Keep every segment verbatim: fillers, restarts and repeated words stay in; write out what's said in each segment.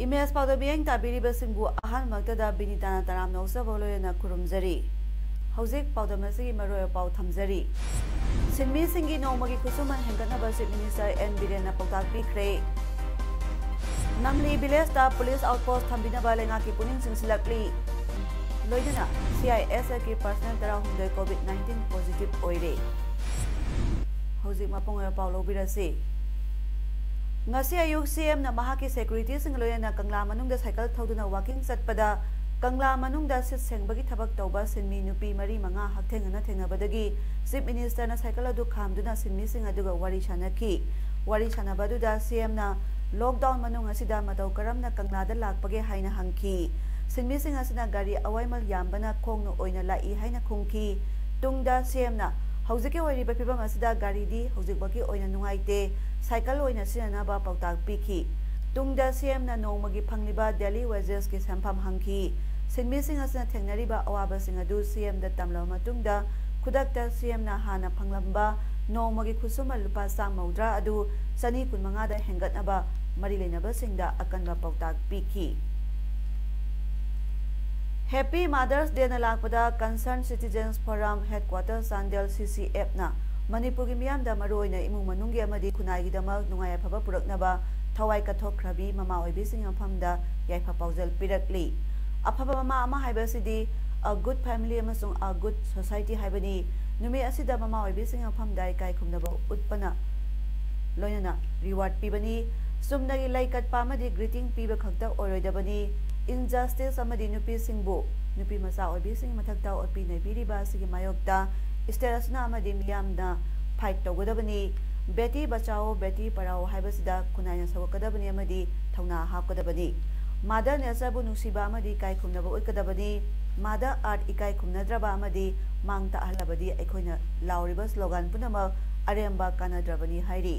Image ꯄꯥꯎꯗꯝ ꯃꯤꯠꯌꯦꯡ ꯇꯥꯕꯤꯔꯤꯕꯁꯤꯡꯕꯨ ꯑꯍꯥꯟꯕꯃꯛꯇꯗ ꯕꯤꯅꯤꯇꯥꯅ ꯇꯔꯥꯝꯅ ꯑꯣꯛꯆꯕ ꯂꯣꯏꯅꯅ ꯈꯨꯔꯨꯝꯖꯔꯤ꯫ ꯍꯧꯖꯤꯛ ꯄꯥꯎꯗꯝ ꯑꯁꯤꯒꯤ ꯃꯔꯨꯑꯣꯏꯕ ꯄꯥꯎ ꯊꯝꯖꯔꯤ꯫ ꯁꯤꯟꯃꯤꯁꯤꯡꯒꯤ ꯅꯣꯡꯃꯒꯤ ꯈꯨꯠꯁꯨꯃꯟ ꯍꯦꯟꯒꯠꯅꯕ ꯆꯤꯐ ꯃꯤꯅꯤꯁꯇꯔ ꯑꯦꯟ ꯕꯤꯔꯦꯟꯅ ꯄꯥꯎꯇꯥꯛ ꯄꯤꯈ꯭ꯔꯦ꯫ ꯅꯝꯂꯤ ꯚꯤꯂꯦꯖꯇ ꯄꯨꯂꯤꯁ ꯑꯥꯎꯠꯄꯣꯁ ꯊꯝꯕꯤꯅꯕ ꯂꯩꯉꯥꯛꯀꯤ ꯄꯨꯛꯅꯤꯡ ꯆꯤꯡꯁꯤꯜꯂꯛꯂꯤ꯫ ꯂꯣꯏꯅꯅ ꯁꯤ ꯑꯥꯏ ꯑꯦꯁ ꯑꯦꯐꯀꯤ ꯄꯔꯁꯅꯦꯜ ꯇꯔꯥꯍꯨꯝꯗꯣꯏ ꯀꯣꯚꯤꯗ ꯅꯥꯏꯟꯇꯤꯟ ꯄꯣꯖꯤꯇꯤꯚ ꯑꯣꯏꯔꯦ꯫ ꯍꯧꯖꯤꯛ ꯃꯄꯨꯡ ꯑꯣꯏꯕ ꯄꯥꯎ ꯂꯧꯕꯤꯔꯁꯤ꯫ ꯉꯁꯤ ꯑꯌꯨꯛ ꯁꯤ ꯑꯦꯝꯅ ꯃꯍꯥꯛꯀꯤ ꯁꯦꯀ꯭ꯌꯨꯔꯤꯇꯤꯁꯤꯡꯒ ꯂꯣꯏꯅꯅ ꯀꯪꯂꯥ ꯃꯅꯨꯡꯗ ꯁꯥꯏꯀꯜ ꯊꯧꯗꯨꯅ ꯋꯥꯀꯤꯡ ꯆꯠꯄꯗ, ꯀꯪꯂꯥ ꯃꯅꯨꯡꯗ ꯁꯤꯠ ꯁꯦꯡꯕꯒꯤ ꯊꯕꯛ ꯇꯧꯕ ꯁꯤꯟꯃꯤ ꯅꯨꯄꯤ ꯃꯔꯤ ꯃꯉꯥ ꯍꯛꯊꯦꯡꯅꯅ ꯊꯦꯡꯅꯕꯗꯒꯤ ꯆꯤꯐ ꯃꯤꯅꯤꯁꯇꯔꯅ ꯁꯥꯏꯀꯜ ꯑꯗꯨ ꯈꯥꯝꯗꯨꯅ ꯁꯤꯟꯃꯤꯁꯤꯡ ꯑꯗꯨꯒ ꯋꯥꯔꯤ ꯁꯥꯅꯈꯤ꯫ ꯋꯥꯔꯤ ꯁꯥꯅꯕ ꯑꯗꯨꯗ ꯁꯤ ꯑꯦꯝꯅ ꯂꯣꯛꯗꯥꯎꯟ ꯃꯅꯨꯡ ꯑꯁꯤꯗ ꯃꯇꯧ ꯀꯔꯝꯅ ꯀꯪꯂꯥꯗ ꯂꯥꯛꯄꯒꯦ ꯍꯥꯏꯅ ꯍꯪꯈꯤ꯫ ꯁꯤꯟꯃꯤꯁꯤꯡ ꯑꯁꯤꯅ ꯒꯥꯔꯤ ꯑꯋꯥꯏꯃꯜ ꯌꯥꯝꯕꯅ ꯈꯣꯡꯅ ꯑꯣꯏꯅ ꯂꯥꯛꯏ ꯍꯥꯏꯅ ꯈꯨꯝꯈꯤ꯫ ꯇꯨꯡꯗ ꯁꯤ ꯑꯦꯝꯅ ꯍꯧꯖꯤꯛꯀꯤ ꯑꯣꯏꯔꯤꯕ ꯐꯤꯕꯝ ꯑꯁꯤꯗ ꯒꯥꯔꯤꯗꯤ ꯍꯧꯖꯤꯛꯃꯛꯀꯤ ꯑꯣꯏꯅ ꯅꯨꯡꯉꯥꯏꯇꯦ, ꯁꯥꯏꯀꯜ ꯑꯣꯏꯅ ꯁꯤꯖꯤꯟꯅꯅꯕ ꯄꯥꯎꯇꯥꯛ ꯄꯤꯈꯤ꯫ ꯇꯨꯡꯗ ꯁꯤ ꯑꯦꯝꯅ ꯅꯣꯡꯃꯒꯤ ꯐꯪꯂꯤꯕ ꯗꯦꯂꯤ ꯋꯦꯖꯦꯁꯀꯤ ꯁꯦꯟꯐꯝ ꯍꯪꯈꯤ꯫ ꯁꯤꯟꯃꯤꯁꯤꯡ ꯑꯁꯤꯅ ꯊꯦꯡꯅꯔꯤꯕ ꯑꯋꯥꯕꯁꯤꯡ ꯑꯗꯨ ꯁꯤ ꯑꯦꯝꯗ ꯇꯝꯂꯕ ꯃꯇꯨꯡꯗ, ꯈꯨꯗꯛꯇ ꯁꯤ ꯑꯦꯝꯅ ꯍꯥꯟꯅ ꯐꯪꯂꯝꯕ ꯅꯣꯡꯃꯒꯤ ꯈꯨꯠꯁꯨꯃꯟ ꯂꯨꯄꯥ ꯆꯥꯝꯃ ꯃꯧꯗ꯭ꯔꯥ ꯑꯗꯨ ꯆꯅꯤ ꯀꯨꯟꯃꯉꯥꯗ ꯍꯦꯟꯒꯠꯅꯕ ꯃꯔꯤ ꯂꯩꯅꯕꯁꯤꯡꯗ ꯑꯀꯟꯕ ꯄꯥꯎꯇꯥꯛ ꯄꯤꯈꯤ꯫ ꯍꯦꯄꯤ ꯃꯥꯗꯔꯁ ꯗꯦꯅ ꯂꯥꯛꯄꯗ Concerned Citizens Forum Headquarter Chandel, ꯁꯤ ꯁꯤ ꯑꯦꯐꯅ ꯃꯅꯤꯄꯨꯔꯒꯤ ꯃꯤꯌꯥꯝꯗ, ꯃꯔꯨꯑꯣꯏꯅ ꯏꯃꯨꯡ ꯃꯅꯨꯡꯒꯤ ꯑꯃꯗꯤ ꯈꯨꯟꯅꯥꯏꯒꯤꯗꯃꯛ ꯅꯨꯡꯉꯥꯏ ꯑꯐꯕ ꯄꯨꯔꯛꯅꯕ ꯊꯋꯥꯏ ꯀꯠꯊꯣꯛꯈ꯭ꯔꯕꯤ ꯃꯃꯥ ꯑꯣꯏꯕꯤꯁꯤꯡꯒꯤ ꯃꯐꯝꯗ ꯌꯥꯏꯐ ꯄꯥꯎꯖꯦꯜ ꯄꯤꯔꯛꯂꯤ꯫ ꯑꯐꯕ ꯃꯃꯥ ꯑꯃ ꯍꯥꯏꯕꯁꯤꯗꯤ a good family ꯑꯃꯁꯨꯡ a good society ꯍꯥꯏꯕꯅꯤ꯫ ꯅꯨꯃꯤꯠ ꯑꯁꯤꯗ ꯃꯃꯥ ꯑꯣꯏꯕꯤꯁꯤꯡꯒꯤ ꯃꯐꯝꯗ ꯏꯀꯥꯏ ꯈꯨꯝꯅꯕ ꯎꯠꯄꯅ ꯂꯣꯏꯅꯅ ꯔꯤꯋꯥꯔꯗ ꯄꯤꯕꯅꯤ꯫ ꯆꯨꯝꯅꯒꯤ ꯂꯩ ꯀꯠꯄ ꯑꯃꯗꯤ ꯒ꯭ꯔꯤꯇꯤꯡ ꯄꯤꯕ ꯈꯛꯇ ꯑꯣꯏꯔꯣꯏꯗꯕꯅꯤ꯫ ꯏꯟꯖꯁꯇꯤꯁ ꯑꯃꯗꯤ ꯅꯨꯄꯤꯁꯤꯡꯕꯨ, ꯅꯨꯄꯤ ꯃꯆꯥ ꯑꯣꯏꯕꯤꯁꯤꯡꯒꯤ ꯃꯊꯛꯇ ꯑꯣꯠꯄꯤ ꯅꯩꯕꯤꯔꯤꯕ ꯑꯁꯤꯒꯤ ꯃꯥꯌꯣꯛꯇ ꯁ꯭ꯇꯦꯠ ꯑꯁꯤꯅ ꯑꯃꯗꯤ ꯃꯤꯌꯥꯝꯅ ꯐꯥꯏꯠ ꯇꯧꯒꯗꯕꯅꯤ꯫ ꯕꯦꯇꯤ ꯕꯆꯥꯑꯣ, ꯕꯦꯇꯤ ꯄꯔꯥꯑꯣ ꯍꯥꯏꯕꯁꯤꯗ ꯈꯨꯟꯅꯥꯏꯅ ꯁꯧꯒꯠꯀꯗꯕꯅꯤ ꯑꯃꯗꯤ ꯊꯧꯅꯥ ꯍꯥꯞꯀꯗꯕꯅꯤ꯫ ꯃꯥꯗꯔ ꯅꯦꯆꯔꯕꯨ ꯅꯨꯡꯁꯤꯕ ꯑꯃꯗꯤ ꯏꯀꯥꯏ ꯈꯨꯝꯅꯕ ꯎꯠꯀꯗꯕꯅꯤ꯫ ꯃꯥꯗꯔ ꯑꯥꯔꯊ ꯏꯀꯥꯏ ꯈꯨꯝꯅꯗ꯭ꯔꯕ ꯑꯃꯗꯤ ꯃꯥꯡ ꯇꯥꯛꯍꯜꯂꯕꯗꯤ ꯑꯩꯈꯣꯏꯅ ꯂꯥꯎꯔꯤꯕ ꯁ꯭ꯂꯣꯒꯥꯟ ꯄꯨꯝꯅꯃꯛ ꯑꯔꯦꯝꯕ ꯀꯥꯟꯅꯗ꯭ꯔꯕꯅꯤ ꯍꯥꯏꯔꯤ꯫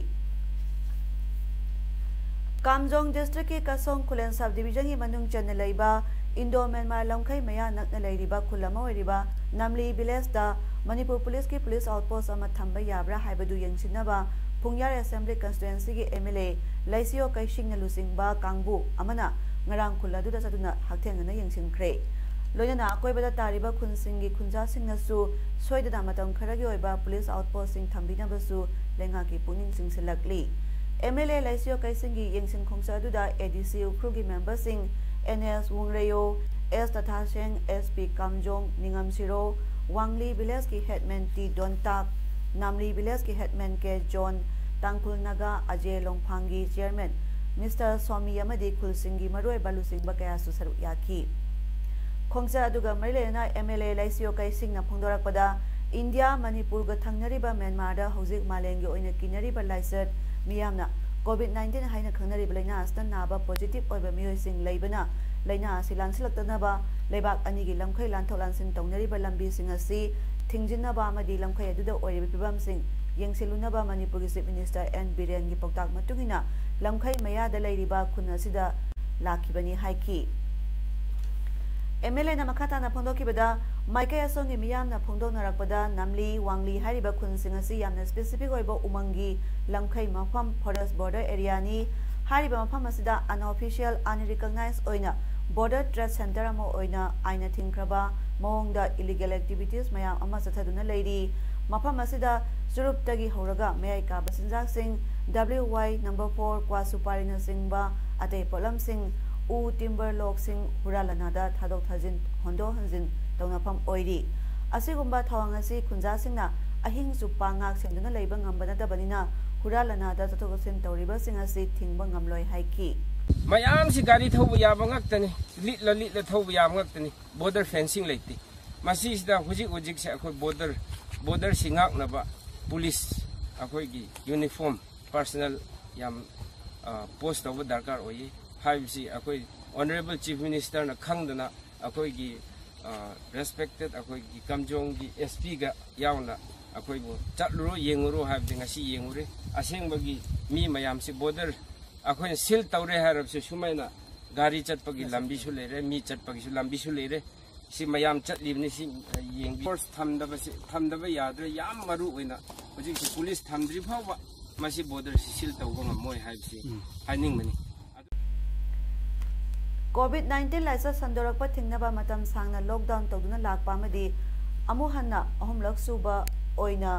ꯀꯥꯝꯖꯣꯡ ꯗꯤꯁꯇ꯭ꯔꯤꯛꯀꯤ ꯀꯁꯣꯡ ꯈꯨꯂꯦꯟ ꯁꯕ ꯗꯤꯕꯤꯖꯟꯒꯤ ꯃꯅꯨꯡ ꯆꯟꯅ ꯂꯩꯕ ꯏꯟꯗꯣ ꯃ꯭ꯌꯥꯟꯃꯥꯔ ꯂꯝꯈꯩ ꯃꯌꯥ ꯅꯛꯅ ꯂꯩꯔꯤꯕ ꯈꯨꯜ ꯑꯃ ꯑꯣꯏꯔꯤꯕ ꯅꯝꯂꯤ ꯚꯤꯂꯦꯖꯇ ꯃꯅꯤꯄꯨꯔ ꯄꯨꯂꯤꯁꯀꯤ ꯄꯨꯂꯤꯁ ꯑꯥꯎꯠꯄꯣꯁ ꯑꯃ ꯊꯝꯕ ꯌꯥꯕ꯭ꯔꯥ ꯍꯥꯏꯕꯗꯨ ꯌꯦꯡꯁꯤꯟꯅꯕ ꯄꯨꯡꯌꯥꯔ ꯑꯦꯁꯦꯝꯕ꯭ꯂꯤ ꯀꯟꯁꯇꯤꯇ꯭ꯋꯦꯟꯁꯤꯒꯤ ꯑꯦꯝ ꯑꯦꯜ ꯑꯦ ꯂꯩꯁꯤꯌꯣ ꯀꯩꯁꯤꯡꯅ ꯂꯨꯆꯤꯡꯕ ꯀꯥꯡꯕꯨ ꯑꯃꯅ ꯉꯔꯥꯡ ꯈꯨꯜ ꯑꯗꯨꯗ ꯆꯠꯇꯨꯅ ꯍꯛꯊꯦꯡꯅꯅ ꯌꯦꯡꯁꯤꯟꯈ꯭ꯔꯦ꯫ ꯂꯣꯏꯅꯅ ꯑꯀꯣꯏꯕꯗ ꯇꯥꯔꯤꯕ ꯈꯨꯟꯁꯤꯡꯒꯤ ꯈꯨꯟꯖꯥꯁꯤꯡꯅꯁꯨ ꯁꯣꯏꯗꯅ ꯃꯇꯝ ꯈꯔꯒꯤ ꯑꯣꯏꯕ ꯄꯨꯂꯤꯁ ꯑꯥꯎꯠꯄꯣꯁꯁꯤꯡ ꯊꯝꯕꯤꯅꯕꯁꯨ ꯂꯩꯉꯥꯛꯀꯤ ꯄꯨꯛꯅꯤꯡ ꯆꯤꯡꯁꯤꯜꯂꯛꯂꯤ꯫ ꯑꯦꯝ ꯑꯦꯜ ꯑꯦ ꯂꯩꯁꯤꯌꯣ ꯀꯩꯁꯤꯡꯒꯤ ꯌꯦꯡꯁꯤꯟ ꯈꯣꯡꯆꯠ ꯑꯗꯨꯗ ꯑꯦ ꯗꯤ ꯁꯤ ꯎꯈ꯭ꯔꯨꯜꯒꯤ ꯃꯦꯝꯕꯔꯁꯤꯡ and S ꯋꯨꯡꯔꯦꯌꯣ, S ꯇꯊꯥꯁꯦꯡ, S P ꯀꯥꯝꯖꯣꯡ, ꯅꯤꯡꯉꯝ ꯁꯤꯔꯣ, ꯋꯥꯡꯂꯤ ꯚꯤꯂꯦꯖꯀꯤ ꯍꯦꯗꯃꯦꯟ ꯇꯤ ꯗꯣꯟꯇꯥꯛ, ꯅꯥꯝꯂꯤ ꯚꯤꯂꯦꯖꯀꯤ ꯍꯦꯗꯃꯦꯟ ꯀꯦ ꯖꯣꯟ, ꯇꯥꯡꯈꯨꯜ ꯅꯥꯒꯥ ꯑꯖꯦ ꯂꯣꯡꯐꯥꯡꯒꯤ ꯆꯤꯌꯔꯃꯦꯟ ꯃꯤꯁꯇꯔ ꯁꯣꯃꯤ ꯑꯃꯗꯤ ꯈꯨꯜꯁꯤꯡꯒꯤ ꯃꯔꯨꯑꯣꯏꯕ ꯂꯨꯆꯤꯡꯕ ꯀꯌꯥꯁꯨ ꯁꯔꯨꯛ ꯌꯥꯈꯤ꯫ ꯈꯣꯡꯆꯠ ꯑꯗꯨꯒ ꯃꯔꯤ ꯂꯩꯅꯅ ꯑꯦꯝ ꯑꯦꯜ ꯑꯦ ꯂꯩꯁꯤꯌꯣ ꯀꯩꯁꯤꯡꯅ ꯐꯣꯡꯗꯣꯔꯛꯄꯗ, ꯏꯟꯗꯤꯌꯥ ꯃꯅꯤꯄꯨꯔꯒ ꯊꯪꯅꯔꯤꯕ ꯃ꯭ꯌꯥꯟꯃꯥꯔꯗ ꯍꯧꯖꯤꯛ ꯃꯥꯂꯦꯝꯒꯤ ꯑꯣꯏꯅ ꯀꯤꯅꯔꯤꯕ ꯂꯥꯏꯆꯠ ꯃꯤꯌꯥꯝꯅ ꯀꯣꯚꯤꯗ ꯅꯥꯏꯟꯇꯤꯟ ꯍꯥꯏꯅ ꯈꯪꯅꯔꯤꯕ ꯂꯥꯏꯅꯥ ꯑꯁꯤꯅ ꯅꯥꯕ ꯄꯣꯖꯤꯇꯤꯚ ꯑꯣꯏꯕ ꯃꯤꯑꯣꯏꯁꯤꯡ ꯂꯩꯕꯅ ꯂꯥꯏꯅꯥ ꯑꯁꯤ ꯂꯥꯟꯁꯤꯜꯂꯛꯇꯅꯕ ꯂꯩꯕꯥꯛ ꯑꯅꯤꯒꯤ ꯂꯝꯈꯩ ꯂꯥꯟꯊꯣꯛ ꯂꯥꯟꯁꯤꯟ ꯇꯧꯅꯔꯤꯕ ꯂꯝꯕꯤꯁꯤꯡ ꯑꯁꯤ ꯊꯤꯡꯖꯤꯟꯅꯕ ꯑꯃꯗꯤ ꯂꯝꯈꯩ ꯑꯗꯨꯗ ꯑꯣꯏꯔꯤꯕ ꯐꯤꯕꯝꯁꯤꯡ ꯌꯦꯡꯁꯤꯜꯂꯨꯅꯕ ꯃꯅꯤꯄꯨꯔꯒꯤ ꯆꯤꯐ ꯃꯤꯅꯤꯁꯇꯔ ꯑꯦꯟ ꯕꯤꯔꯦꯟꯒꯤ ꯄꯥꯎꯇꯥꯛ ꯃꯇꯨꯡ ꯏꯟꯅ ꯂꯝꯈꯩ ꯃꯌꯥꯗ ꯂꯩꯔꯤꯕ ꯈꯨꯟ ꯑꯁꯤꯗ ꯂꯥꯛꯈꯤꯕꯅꯤ ꯍꯥꯏꯈꯤ꯫ ꯑꯦꯝ ꯑꯦꯜ ꯑꯦꯅ ꯃꯈꯥ ꯇꯥꯅ ꯐꯣꯡꯗꯣꯛꯈꯤꯕꯗ, ꯃꯥꯏꯀꯩ ꯑꯁꯣꯝꯒꯤ ꯃꯤꯌꯥꯝꯅ ꯐꯣꯡꯗꯣꯛꯅꯔꯛꯄꯗ, ꯅꯝꯂꯤ, ꯋꯥꯡꯂꯤ ꯍꯥꯏꯔꯤꯕ ꯈꯨꯟꯁꯤꯡ ꯑꯁꯤ ꯌꯥꯝꯅ ꯁ꯭ꯄꯦꯁꯤꯐꯤꯛ ꯑꯣꯏꯕ ꯎꯃꯪꯒꯤ ꯂꯝꯈꯩ ꯃꯐꯝ, ꯐꯣꯔꯦꯁ꯭ꯠ ꯕꯣꯔꯗꯔ ꯑꯦꯔꯤꯌꯥꯅꯤ꯫ ꯍꯥꯏꯔꯤꯕ ꯃꯐꯝ ꯑꯁꯤꯗ ꯑꯟꯑꯣꯐꯤꯁꯤꯌꯦꯜ, ꯑꯟꯔꯤꯀꯣꯛꯅꯥꯏꯖ ꯑꯣꯏꯅ ꯕꯣꯔꯗꯔ ꯇ꯭ꯔꯦꯗ ꯁꯦꯟꯇꯔ ꯑꯃ ꯑꯣꯏꯅ ꯑꯥꯏꯟꯅ ꯊꯤꯡꯈ꯭ꯔꯕ ꯃꯑꯣꯡꯗ ꯏꯂꯤꯒꯦꯜ ꯑꯦꯛꯇꯤꯚꯤꯇꯤꯁ ꯃꯌꯥꯝ ꯑꯃ ꯆꯠꯊꯗꯨꯅ ꯂꯩꯔꯤ꯫ ꯃꯐꯝ ꯑꯁꯤꯗ ꯆꯨꯔꯨꯞꯇꯒꯤ ꯍꯧꯔꯒ ꯃꯌꯥꯏ ꯀꯥꯕ ꯆꯤꯟꯖꯥꯛꯁꯤꯡ, ꯗꯕ꯭ꯂꯤꯎ ꯋꯥꯏ ꯅꯝꯕꯔ ꯐꯣꯔ, ꯀ꯭ꯋꯥ ꯁꯨꯄꯥꯔꯤꯅꯆꯤꯡꯕ ꯑꯇꯩ ꯄꯣꯠꯂꯝꯁꯤꯡ, ꯎ ꯇꯤꯝꯕꯔ ꯂꯣꯒꯁꯤꯡ ꯍꯨꯔꯥꯟ ꯂꯥꯟꯅꯗ ꯊꯥꯗꯣꯛ ꯊꯥꯖꯤꯟ, ꯍꯣꯟꯗꯣꯛ ꯍꯣꯟꯖꯤꯟ ꯇꯧꯅꯐꯝ ꯑꯣꯏꯔꯤ꯫ ꯑꯁꯤꯒꯨꯝꯕ ꯊꯧꯑꯣꯡ ꯑꯁꯤ ꯈꯨꯟꯖꯥꯁꯤꯡꯅ ꯑꯍꯤꯡ ꯆꯨꯞꯄ ꯉꯥꯛ ꯁꯦꯟꯗꯨꯅ ꯂꯩꯕ ꯉꯝꯕ ꯅꯠꯇꯕꯅꯤꯅ, ꯍꯨꯔꯥꯟ ꯂꯥꯟꯅꯗ ꯆꯠꯊꯣꯛ ꯆꯠꯁꯤꯟ ꯇꯧꯔꯤꯕꯁꯤꯡ ꯑꯁꯤ ꯊꯤꯡꯕ ꯉꯝꯂꯣꯏ ꯍꯥꯏꯈꯤ꯫ ꯃꯌꯥꯝꯁꯤ ꯒꯥꯔꯤ ꯊꯧꯕ ꯌꯥꯕ ꯉꯥꯛꯇꯅꯤ, ꯂꯤꯠꯂ ꯂꯤꯠꯂ ꯊꯧꯕ ꯌꯥꯕ ꯉꯥꯛꯇꯅꯤ, ꯕꯣꯔꯗꯔ ꯐꯦꯟꯁꯤꯡ ꯂꯩꯇꯦ꯫ ꯃꯁꯤꯁꯤꯗ ꯍꯧꯖꯤꯛ ꯍꯧꯖꯤꯛꯁꯦ ꯑꯩꯈꯣꯏ ꯕꯣꯔꯗꯔ, ꯕꯣꯔꯗꯔꯁꯤ ꯉꯥꯛꯅꯕ ꯄꯨꯂꯤꯁ ꯑꯩꯈꯣꯏꯒꯤ ꯌꯨꯅꯤꯐꯣꯔꯝ ꯄꯔꯁꯅꯦꯜ ꯌꯥꯝ ꯄꯣꯁ ꯇꯧꯕ ꯗꯔꯀꯥꯔ ꯑꯣꯏꯌꯦ ꯍꯥꯏꯕꯁꯤ ꯑꯩꯈꯣꯏ ꯑꯣꯅꯔꯦꯕꯜ ꯆꯤꯐ ꯃꯤꯅꯤꯁꯇꯔꯅ ꯈꯪꯗꯅ ꯑꯩꯈꯣꯏꯒꯤ ꯔꯦꯁꯄꯦꯛꯇꯦꯠ ꯑꯩꯈꯣꯏꯒꯤ ꯀꯥꯝꯖꯣꯡꯒꯤ ꯑꯦꯁ ꯄꯤꯒ ꯌꯥꯎꯅ ꯑꯩꯈꯣꯏꯕꯨ ꯆꯠꯂꯨꯔꯣ ꯌꯦꯡꯉꯨꯔꯣ ꯍꯥꯏꯕꯗꯤ ꯉꯁꯤ ꯌꯦꯡꯉꯨꯔꯦ꯫ ꯑꯁꯦꯡꯕꯒꯤ ꯃꯤ ꯃꯌꯥꯝꯁꯤ ꯕꯣꯔꯗꯔ ꯑꯩꯈꯣꯏꯅ ꯁꯤꯜ ꯇꯧꯔꯦ ꯍꯥꯏꯔꯕꯁꯨ ꯁꯨꯃꯥꯏꯅ ꯒꯥꯔꯤ ꯆꯠꯄꯒꯤ ꯂꯝꯕꯤꯁꯨ ꯂꯩꯔꯦ, ꯃꯤ ꯆꯠꯄꯒꯤꯁꯨ ꯂꯝꯕꯤꯁꯨ ꯂꯩꯔꯦ꯫ ꯁꯤ ꯃꯌꯥꯝ ꯆꯠꯂꯤꯕꯅꯤ꯫ ꯁꯤ ꯌꯦꯡꯕꯤ ꯐꯣꯔꯁ ꯊꯝꯗꯕꯁꯤ ꯊꯝꯗꯕ ꯌꯥꯗ꯭ꯔꯦ꯫ ꯌꯥꯝ ꯃꯔꯨ ꯑꯣꯏꯅ ꯍꯧꯖꯤꯛꯁꯤ ꯄꯨꯂꯤꯁ ꯊꯝꯗ꯭ꯔꯤ ꯐꯥꯎꯕ ꯃꯁꯤ ꯕꯣꯔꯗꯔꯁꯤ ꯁꯤꯜ ꯇꯧꯕ ꯉꯝꯃꯣꯏ ꯍꯥꯏꯕꯁꯤ ꯍꯥꯏꯅꯤꯡꯕꯅꯤ꯫ ꯀꯣꯚꯤꯗ ꯅꯥꯏꯟꯇꯤꯟ ꯂꯥꯏꯆꯠ ꯁꯟꯗꯣꯔꯛꯄ ꯊꯤꯡꯅꯕ ꯃꯇꯝ ꯁꯥꯡꯅ ꯂꯣꯛꯗꯥꯎꯟ ꯇꯧꯗꯨꯅ ꯂꯥꯛꯄ ꯑꯃꯗꯤ ꯑꯃꯨꯛ ꯍꯟꯅ ꯑꯍꯨꯝꯂꯛ ꯁꯨꯕ ꯑꯣꯏꯅ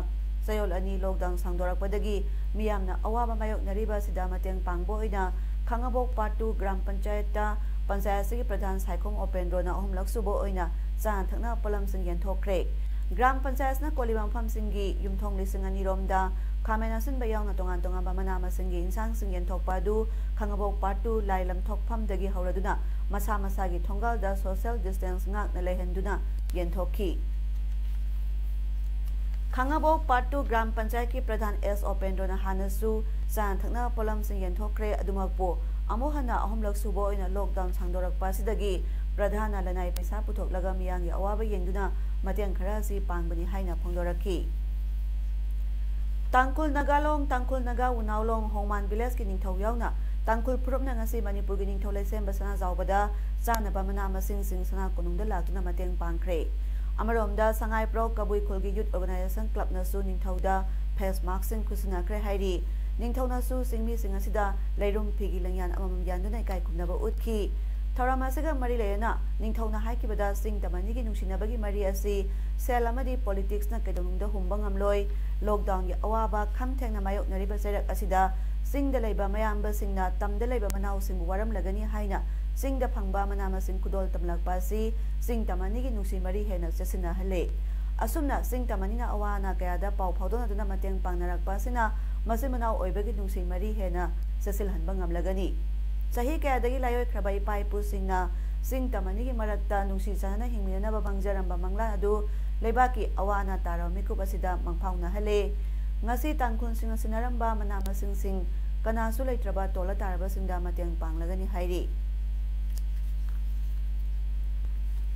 ꯆꯌꯣꯜ ꯑꯅꯤ ꯂꯣꯛꯗꯥꯎꯟ ꯁꯥꯡꯗꯣꯔꯛꯄꯗꯒꯤ ꯃꯤꯌꯥꯝꯅ ꯑꯋꯥꯕ ꯃꯥꯌꯣꯛꯅꯔꯤꯕ ꯑꯁꯤꯗ ꯃꯇꯦꯡ ꯄꯥꯡꯕ ꯑꯣꯏꯅ ꯈꯥꯉꯕꯣꯛ ꯄꯥꯔꯠ ꯇꯨ ꯒ꯭ꯔꯥꯝ ꯄꯟꯆꯥꯌꯠꯇ ꯄꯟꯆꯥꯌꯠ ꯑꯁꯤꯒꯤ ꯄ꯭ꯔꯙꯥꯟ ꯁꯥꯏꯈꯣꯝ ꯎꯄꯦꯟꯗ꯭ꯔꯣꯅ ꯑꯍꯨꯝꯂꯛ ꯁꯨꯕ ꯑꯣꯏꯅ ꯆꯥꯅ ꯊꯛꯅꯕ ꯄꯣꯠꯂꯝꯁꯤꯡ ꯌꯦꯟꯊꯣꯛꯈ꯭ꯔꯦ꯫ ꯒ꯭ꯔꯥꯝ ꯄꯟꯆꯥꯌꯠꯅ ꯀꯣꯜꯂꯤꯕ ꯃꯐꯝꯁꯤꯡꯒꯤ ꯌꯨꯝꯊꯣꯡ ꯂꯤꯁꯤꯡ ꯑꯅꯤ ꯔꯣꯝꯗ ꯈꯥꯃꯦꯟ ꯑꯁꯤꯟꯕ ꯌꯥꯎꯅ ꯇꯣꯉꯥꯟ ꯇꯣꯉꯥꯟꯕ ꯃꯅꯥ ꯃꯁꯤꯡꯒꯤ ꯏꯟꯁꯥꯡꯁꯤꯡ ꯌꯦꯟꯊꯣꯛꯄ ꯑꯗꯨ ꯈꯥꯉꯕꯣꯛ ꯄꯥꯔꯠ ꯇꯨ ꯂꯥꯏ ꯂꯝꯊꯣꯛꯐꯝꯗꯒꯤ ꯍꯧꯔꯗꯨꯅ ꯃꯁꯥ ꯃꯁꯥꯒꯤ ꯊꯣꯡꯒꯥꯜꯗ ꯁꯣꯁꯤꯌꯦꯜ ꯗꯤꯁꯇꯦꯟꯁ ꯉꯥꯛꯅ ꯂꯩꯍꯟꯗꯨꯅ ꯌꯦꯟꯊꯣꯛꯈꯤ꯫ ꯈꯥꯉꯕꯣꯛ ꯄꯥꯔꯠ ꯇꯨ ꯒ꯭ꯔꯥꯝ ꯄꯟꯆꯥꯌꯠꯀꯤ ꯄ꯭ꯔꯙꯥꯟ ꯑꯦꯁ ꯎꯄꯦꯟꯗ꯭ꯔꯣꯅ ꯍꯥꯟꯅꯁꯨ ꯆꯥꯅ ꯊꯛꯅꯕ ꯄꯣꯠꯂꯝꯁꯤꯡ ꯌꯦꯟꯊꯣꯛꯈ꯭ꯔꯦ꯫ ꯑꯗꯨꯃꯛꯄꯨ ꯑꯃꯨꯛ ꯍꯟꯅ ꯑꯍꯨꯝꯂꯛ ꯁꯨꯕ ꯑꯣꯏꯅ ꯂꯣꯛꯗꯥꯎꯟ ꯁꯥꯡꯗꯣꯔꯛꯄ ꯑꯁꯤꯗꯒꯤ ꯄ꯭ꯔꯙꯥꯟꯅ ꯂꯅꯥꯏ ꯄꯩꯁꯥ ꯄꯨꯊꯣꯛꯂꯒ ꯃꯤꯌꯥꯝꯒꯤ ꯑꯋꯥꯕ ꯌꯦꯡꯗꯨꯅ ꯃꯇꯦꯡ ꯈꯔ ꯑꯁꯤ ꯄꯥꯡꯕꯅꯤ ꯍꯥꯏꯅ ꯐꯣꯡꯗꯣꯔꯛꯈꯤ꯫ ꯇꯥꯡꯈꯨꯜ ꯅꯥꯒꯥꯂꯣꯡ, ꯇꯥꯡꯈꯨꯜ ꯅꯥꯒꯥ ꯎꯅꯥꯎꯂꯣꯡ ꯍꯣꯡꯃꯥꯟ ꯚꯤꯂꯦꯖꯀꯤ ꯅꯤꯡꯊꯧ ꯌꯥꯎꯅ ꯇꯥꯡꯈꯨꯜ ꯐꯨꯔꯨꯞꯅ ꯉꯁꯤ ꯃꯅꯤꯄꯨꯔꯒꯤ ꯅꯤꯡꯊꯧ ꯂꯩꯁꯦꯝꯕ ꯁꯅꯥꯖꯥꯎꯕꯗ ꯆꯥꯅꯕ ꯃꯅꯥ ꯃꯁꯤꯡꯁꯤꯡ ꯁꯅꯥ ꯀꯣꯅꯨꯡꯗ ꯂꯥꯛꯇꯨꯅ ꯃꯇꯦꯡ ꯄꯥꯡꯈ꯭ꯔꯦ꯫ ꯑꯃꯔꯣꯝꯗ ꯁꯉꯥꯏꯄ꯭ꯔꯧ ꯀꯕꯨꯏ ꯈꯨꯜꯒꯤ ꯌꯨꯠ ꯑꯣꯔꯒꯅꯥꯏꯖꯦꯁꯟ ꯀ꯭ꯂꯕꯅꯁꯨ ꯅꯤꯡꯊꯧꯗ ꯐꯦꯁ ꯃꯥꯛꯁꯤꯡ ꯈꯨꯠꯁꯤꯟꯅꯈ꯭ꯔꯦ ꯍꯥꯏꯔꯤ꯫ ꯅꯤꯡꯊꯧꯅꯁꯨ ꯆꯤꯡꯃꯤꯁꯤꯡ ꯑꯁꯤꯗ ꯂꯩꯔꯨꯝ ꯐꯤꯒꯤ ꯂꯦꯡꯌꯥꯟ ꯑꯃꯃꯝ ꯌꯥꯟꯗꯨꯅ ꯏꯀꯥꯏ ꯈꯨꯝꯅꯕ ꯎꯠꯈꯤ꯫ ꯊꯧꯔꯝ ꯑꯁꯤꯒ ꯃꯔꯤ ꯂꯩꯅꯅ ꯅꯤꯡꯊꯧꯅ ꯍꯥꯏꯈꯤꯕꯗ ꯆꯤꯡ ꯇꯝ ꯑꯅꯤꯒꯤ ꯅꯨꯡꯁꯤꯅꯕꯒꯤ ꯃꯔꯤ ꯑꯁꯤ ꯁꯦꯜ ꯑꯃꯗꯤ ꯄꯣꯂꯤꯇꯤꯛꯁꯅ ꯀꯩꯗꯧꯅꯨꯡꯗ ꯍꯨꯝꯕ ꯉꯝꯂꯣꯏ꯫ ꯂꯣꯛꯗꯥꯎꯟꯒꯤ ꯑꯋꯥꯕ ꯈꯝ ꯊꯦꯡꯅ ꯃꯥꯌꯣꯛꯅꯔꯤꯕ ꯆꯩꯔꯛ ꯑꯁꯤꯗ ꯆꯤꯡꯗ ꯂꯩꯕ ꯃꯌꯥꯝꯕꯁꯤꯡꯅ ꯇꯝꯗ ꯂꯩꯕ ꯃꯅꯥꯎꯁꯤꯡꯕꯨ ꯋꯥꯔꯝꯂꯒꯅꯤ ꯍꯥꯏꯅ ꯆꯤꯡꯗ ꯐꯪꯕ ꯃꯅꯥ ꯃꯁꯤꯡ ꯈꯨꯗꯣꯜ ꯇꯝꯂꯛꯄ ꯑꯁꯤ ꯆꯤꯡ ꯇꯝ ꯑꯅꯤꯒꯤ ꯅꯨꯡꯁꯤ ꯃꯔꯤ ꯍꯦꯟꯅ ꯆꯦꯠꯁꯤꯟꯅꯍꯜꯂꯦ꯫ ꯑꯁꯨꯝꯅ ꯆꯤꯡ ꯇꯝ ꯑꯅꯤꯅ ꯑꯋꯥ ꯑꯅꯥ ꯀꯌꯥꯗ ꯄꯥꯎ ꯐꯥꯎꯗꯣꯛꯅꯗꯨꯅ ꯃꯇꯦꯡ ꯄꯥꯡꯅꯔꯛꯄ ꯑꯁꯤꯅ ꯃꯆꯤꯟ ꯃꯅꯥꯎ ꯑꯣꯏꯕꯒꯤ ꯅꯨꯡꯁꯤ ꯃꯔꯤ ꯍꯦꯟꯅ ꯆꯦꯠꯁꯤꯜꯍꯟꯕ ꯉꯝꯂꯒꯅꯤ꯫ ꯆꯍꯤ ꯀꯌꯥꯗꯒꯤ ꯂꯥꯏꯑꯣꯏꯈ꯭ꯔꯕ ꯏꯄꯥ ꯏꯄꯨꯁꯤꯡꯅ ꯆꯤꯡ ꯇꯝ ꯑꯅꯤꯒꯤ ꯃꯔꯛꯇ ꯅꯨꯡꯁꯤ ꯆꯥꯟꯅꯅ ꯍꯤꯡꯃꯤꯟꯅꯅꯕ ꯃꯥꯡꯖꯔꯝꯕ ꯃꯪꯂꯥꯟ ꯑꯗꯨ ꯂꯩꯕꯥꯛꯀꯤ ꯑꯋꯥ ꯑꯅꯥ ꯇꯥꯔꯕ ꯃꯤꯀꯨꯞ ꯑꯁꯤꯗ ꯃꯪꯐꯥꯎꯅꯍꯜꯂꯦ꯫ ꯉꯁꯤ ꯇꯥꯡꯈꯨꯜꯁꯤꯡꯅ ꯁꯤꯟꯅꯔꯝꯕ ꯃꯅꯥ ꯃꯁꯤꯡꯁꯤꯡ ꯀꯅꯥꯁꯨ ꯂꯩꯇ꯭ꯔꯕ ꯇꯣꯜꯂ ꯇꯥꯔꯕꯁꯤꯡꯗ ꯃꯇꯦꯡ ꯄꯥꯡꯂꯒꯅꯤ ꯍꯥꯏꯔꯤ꯫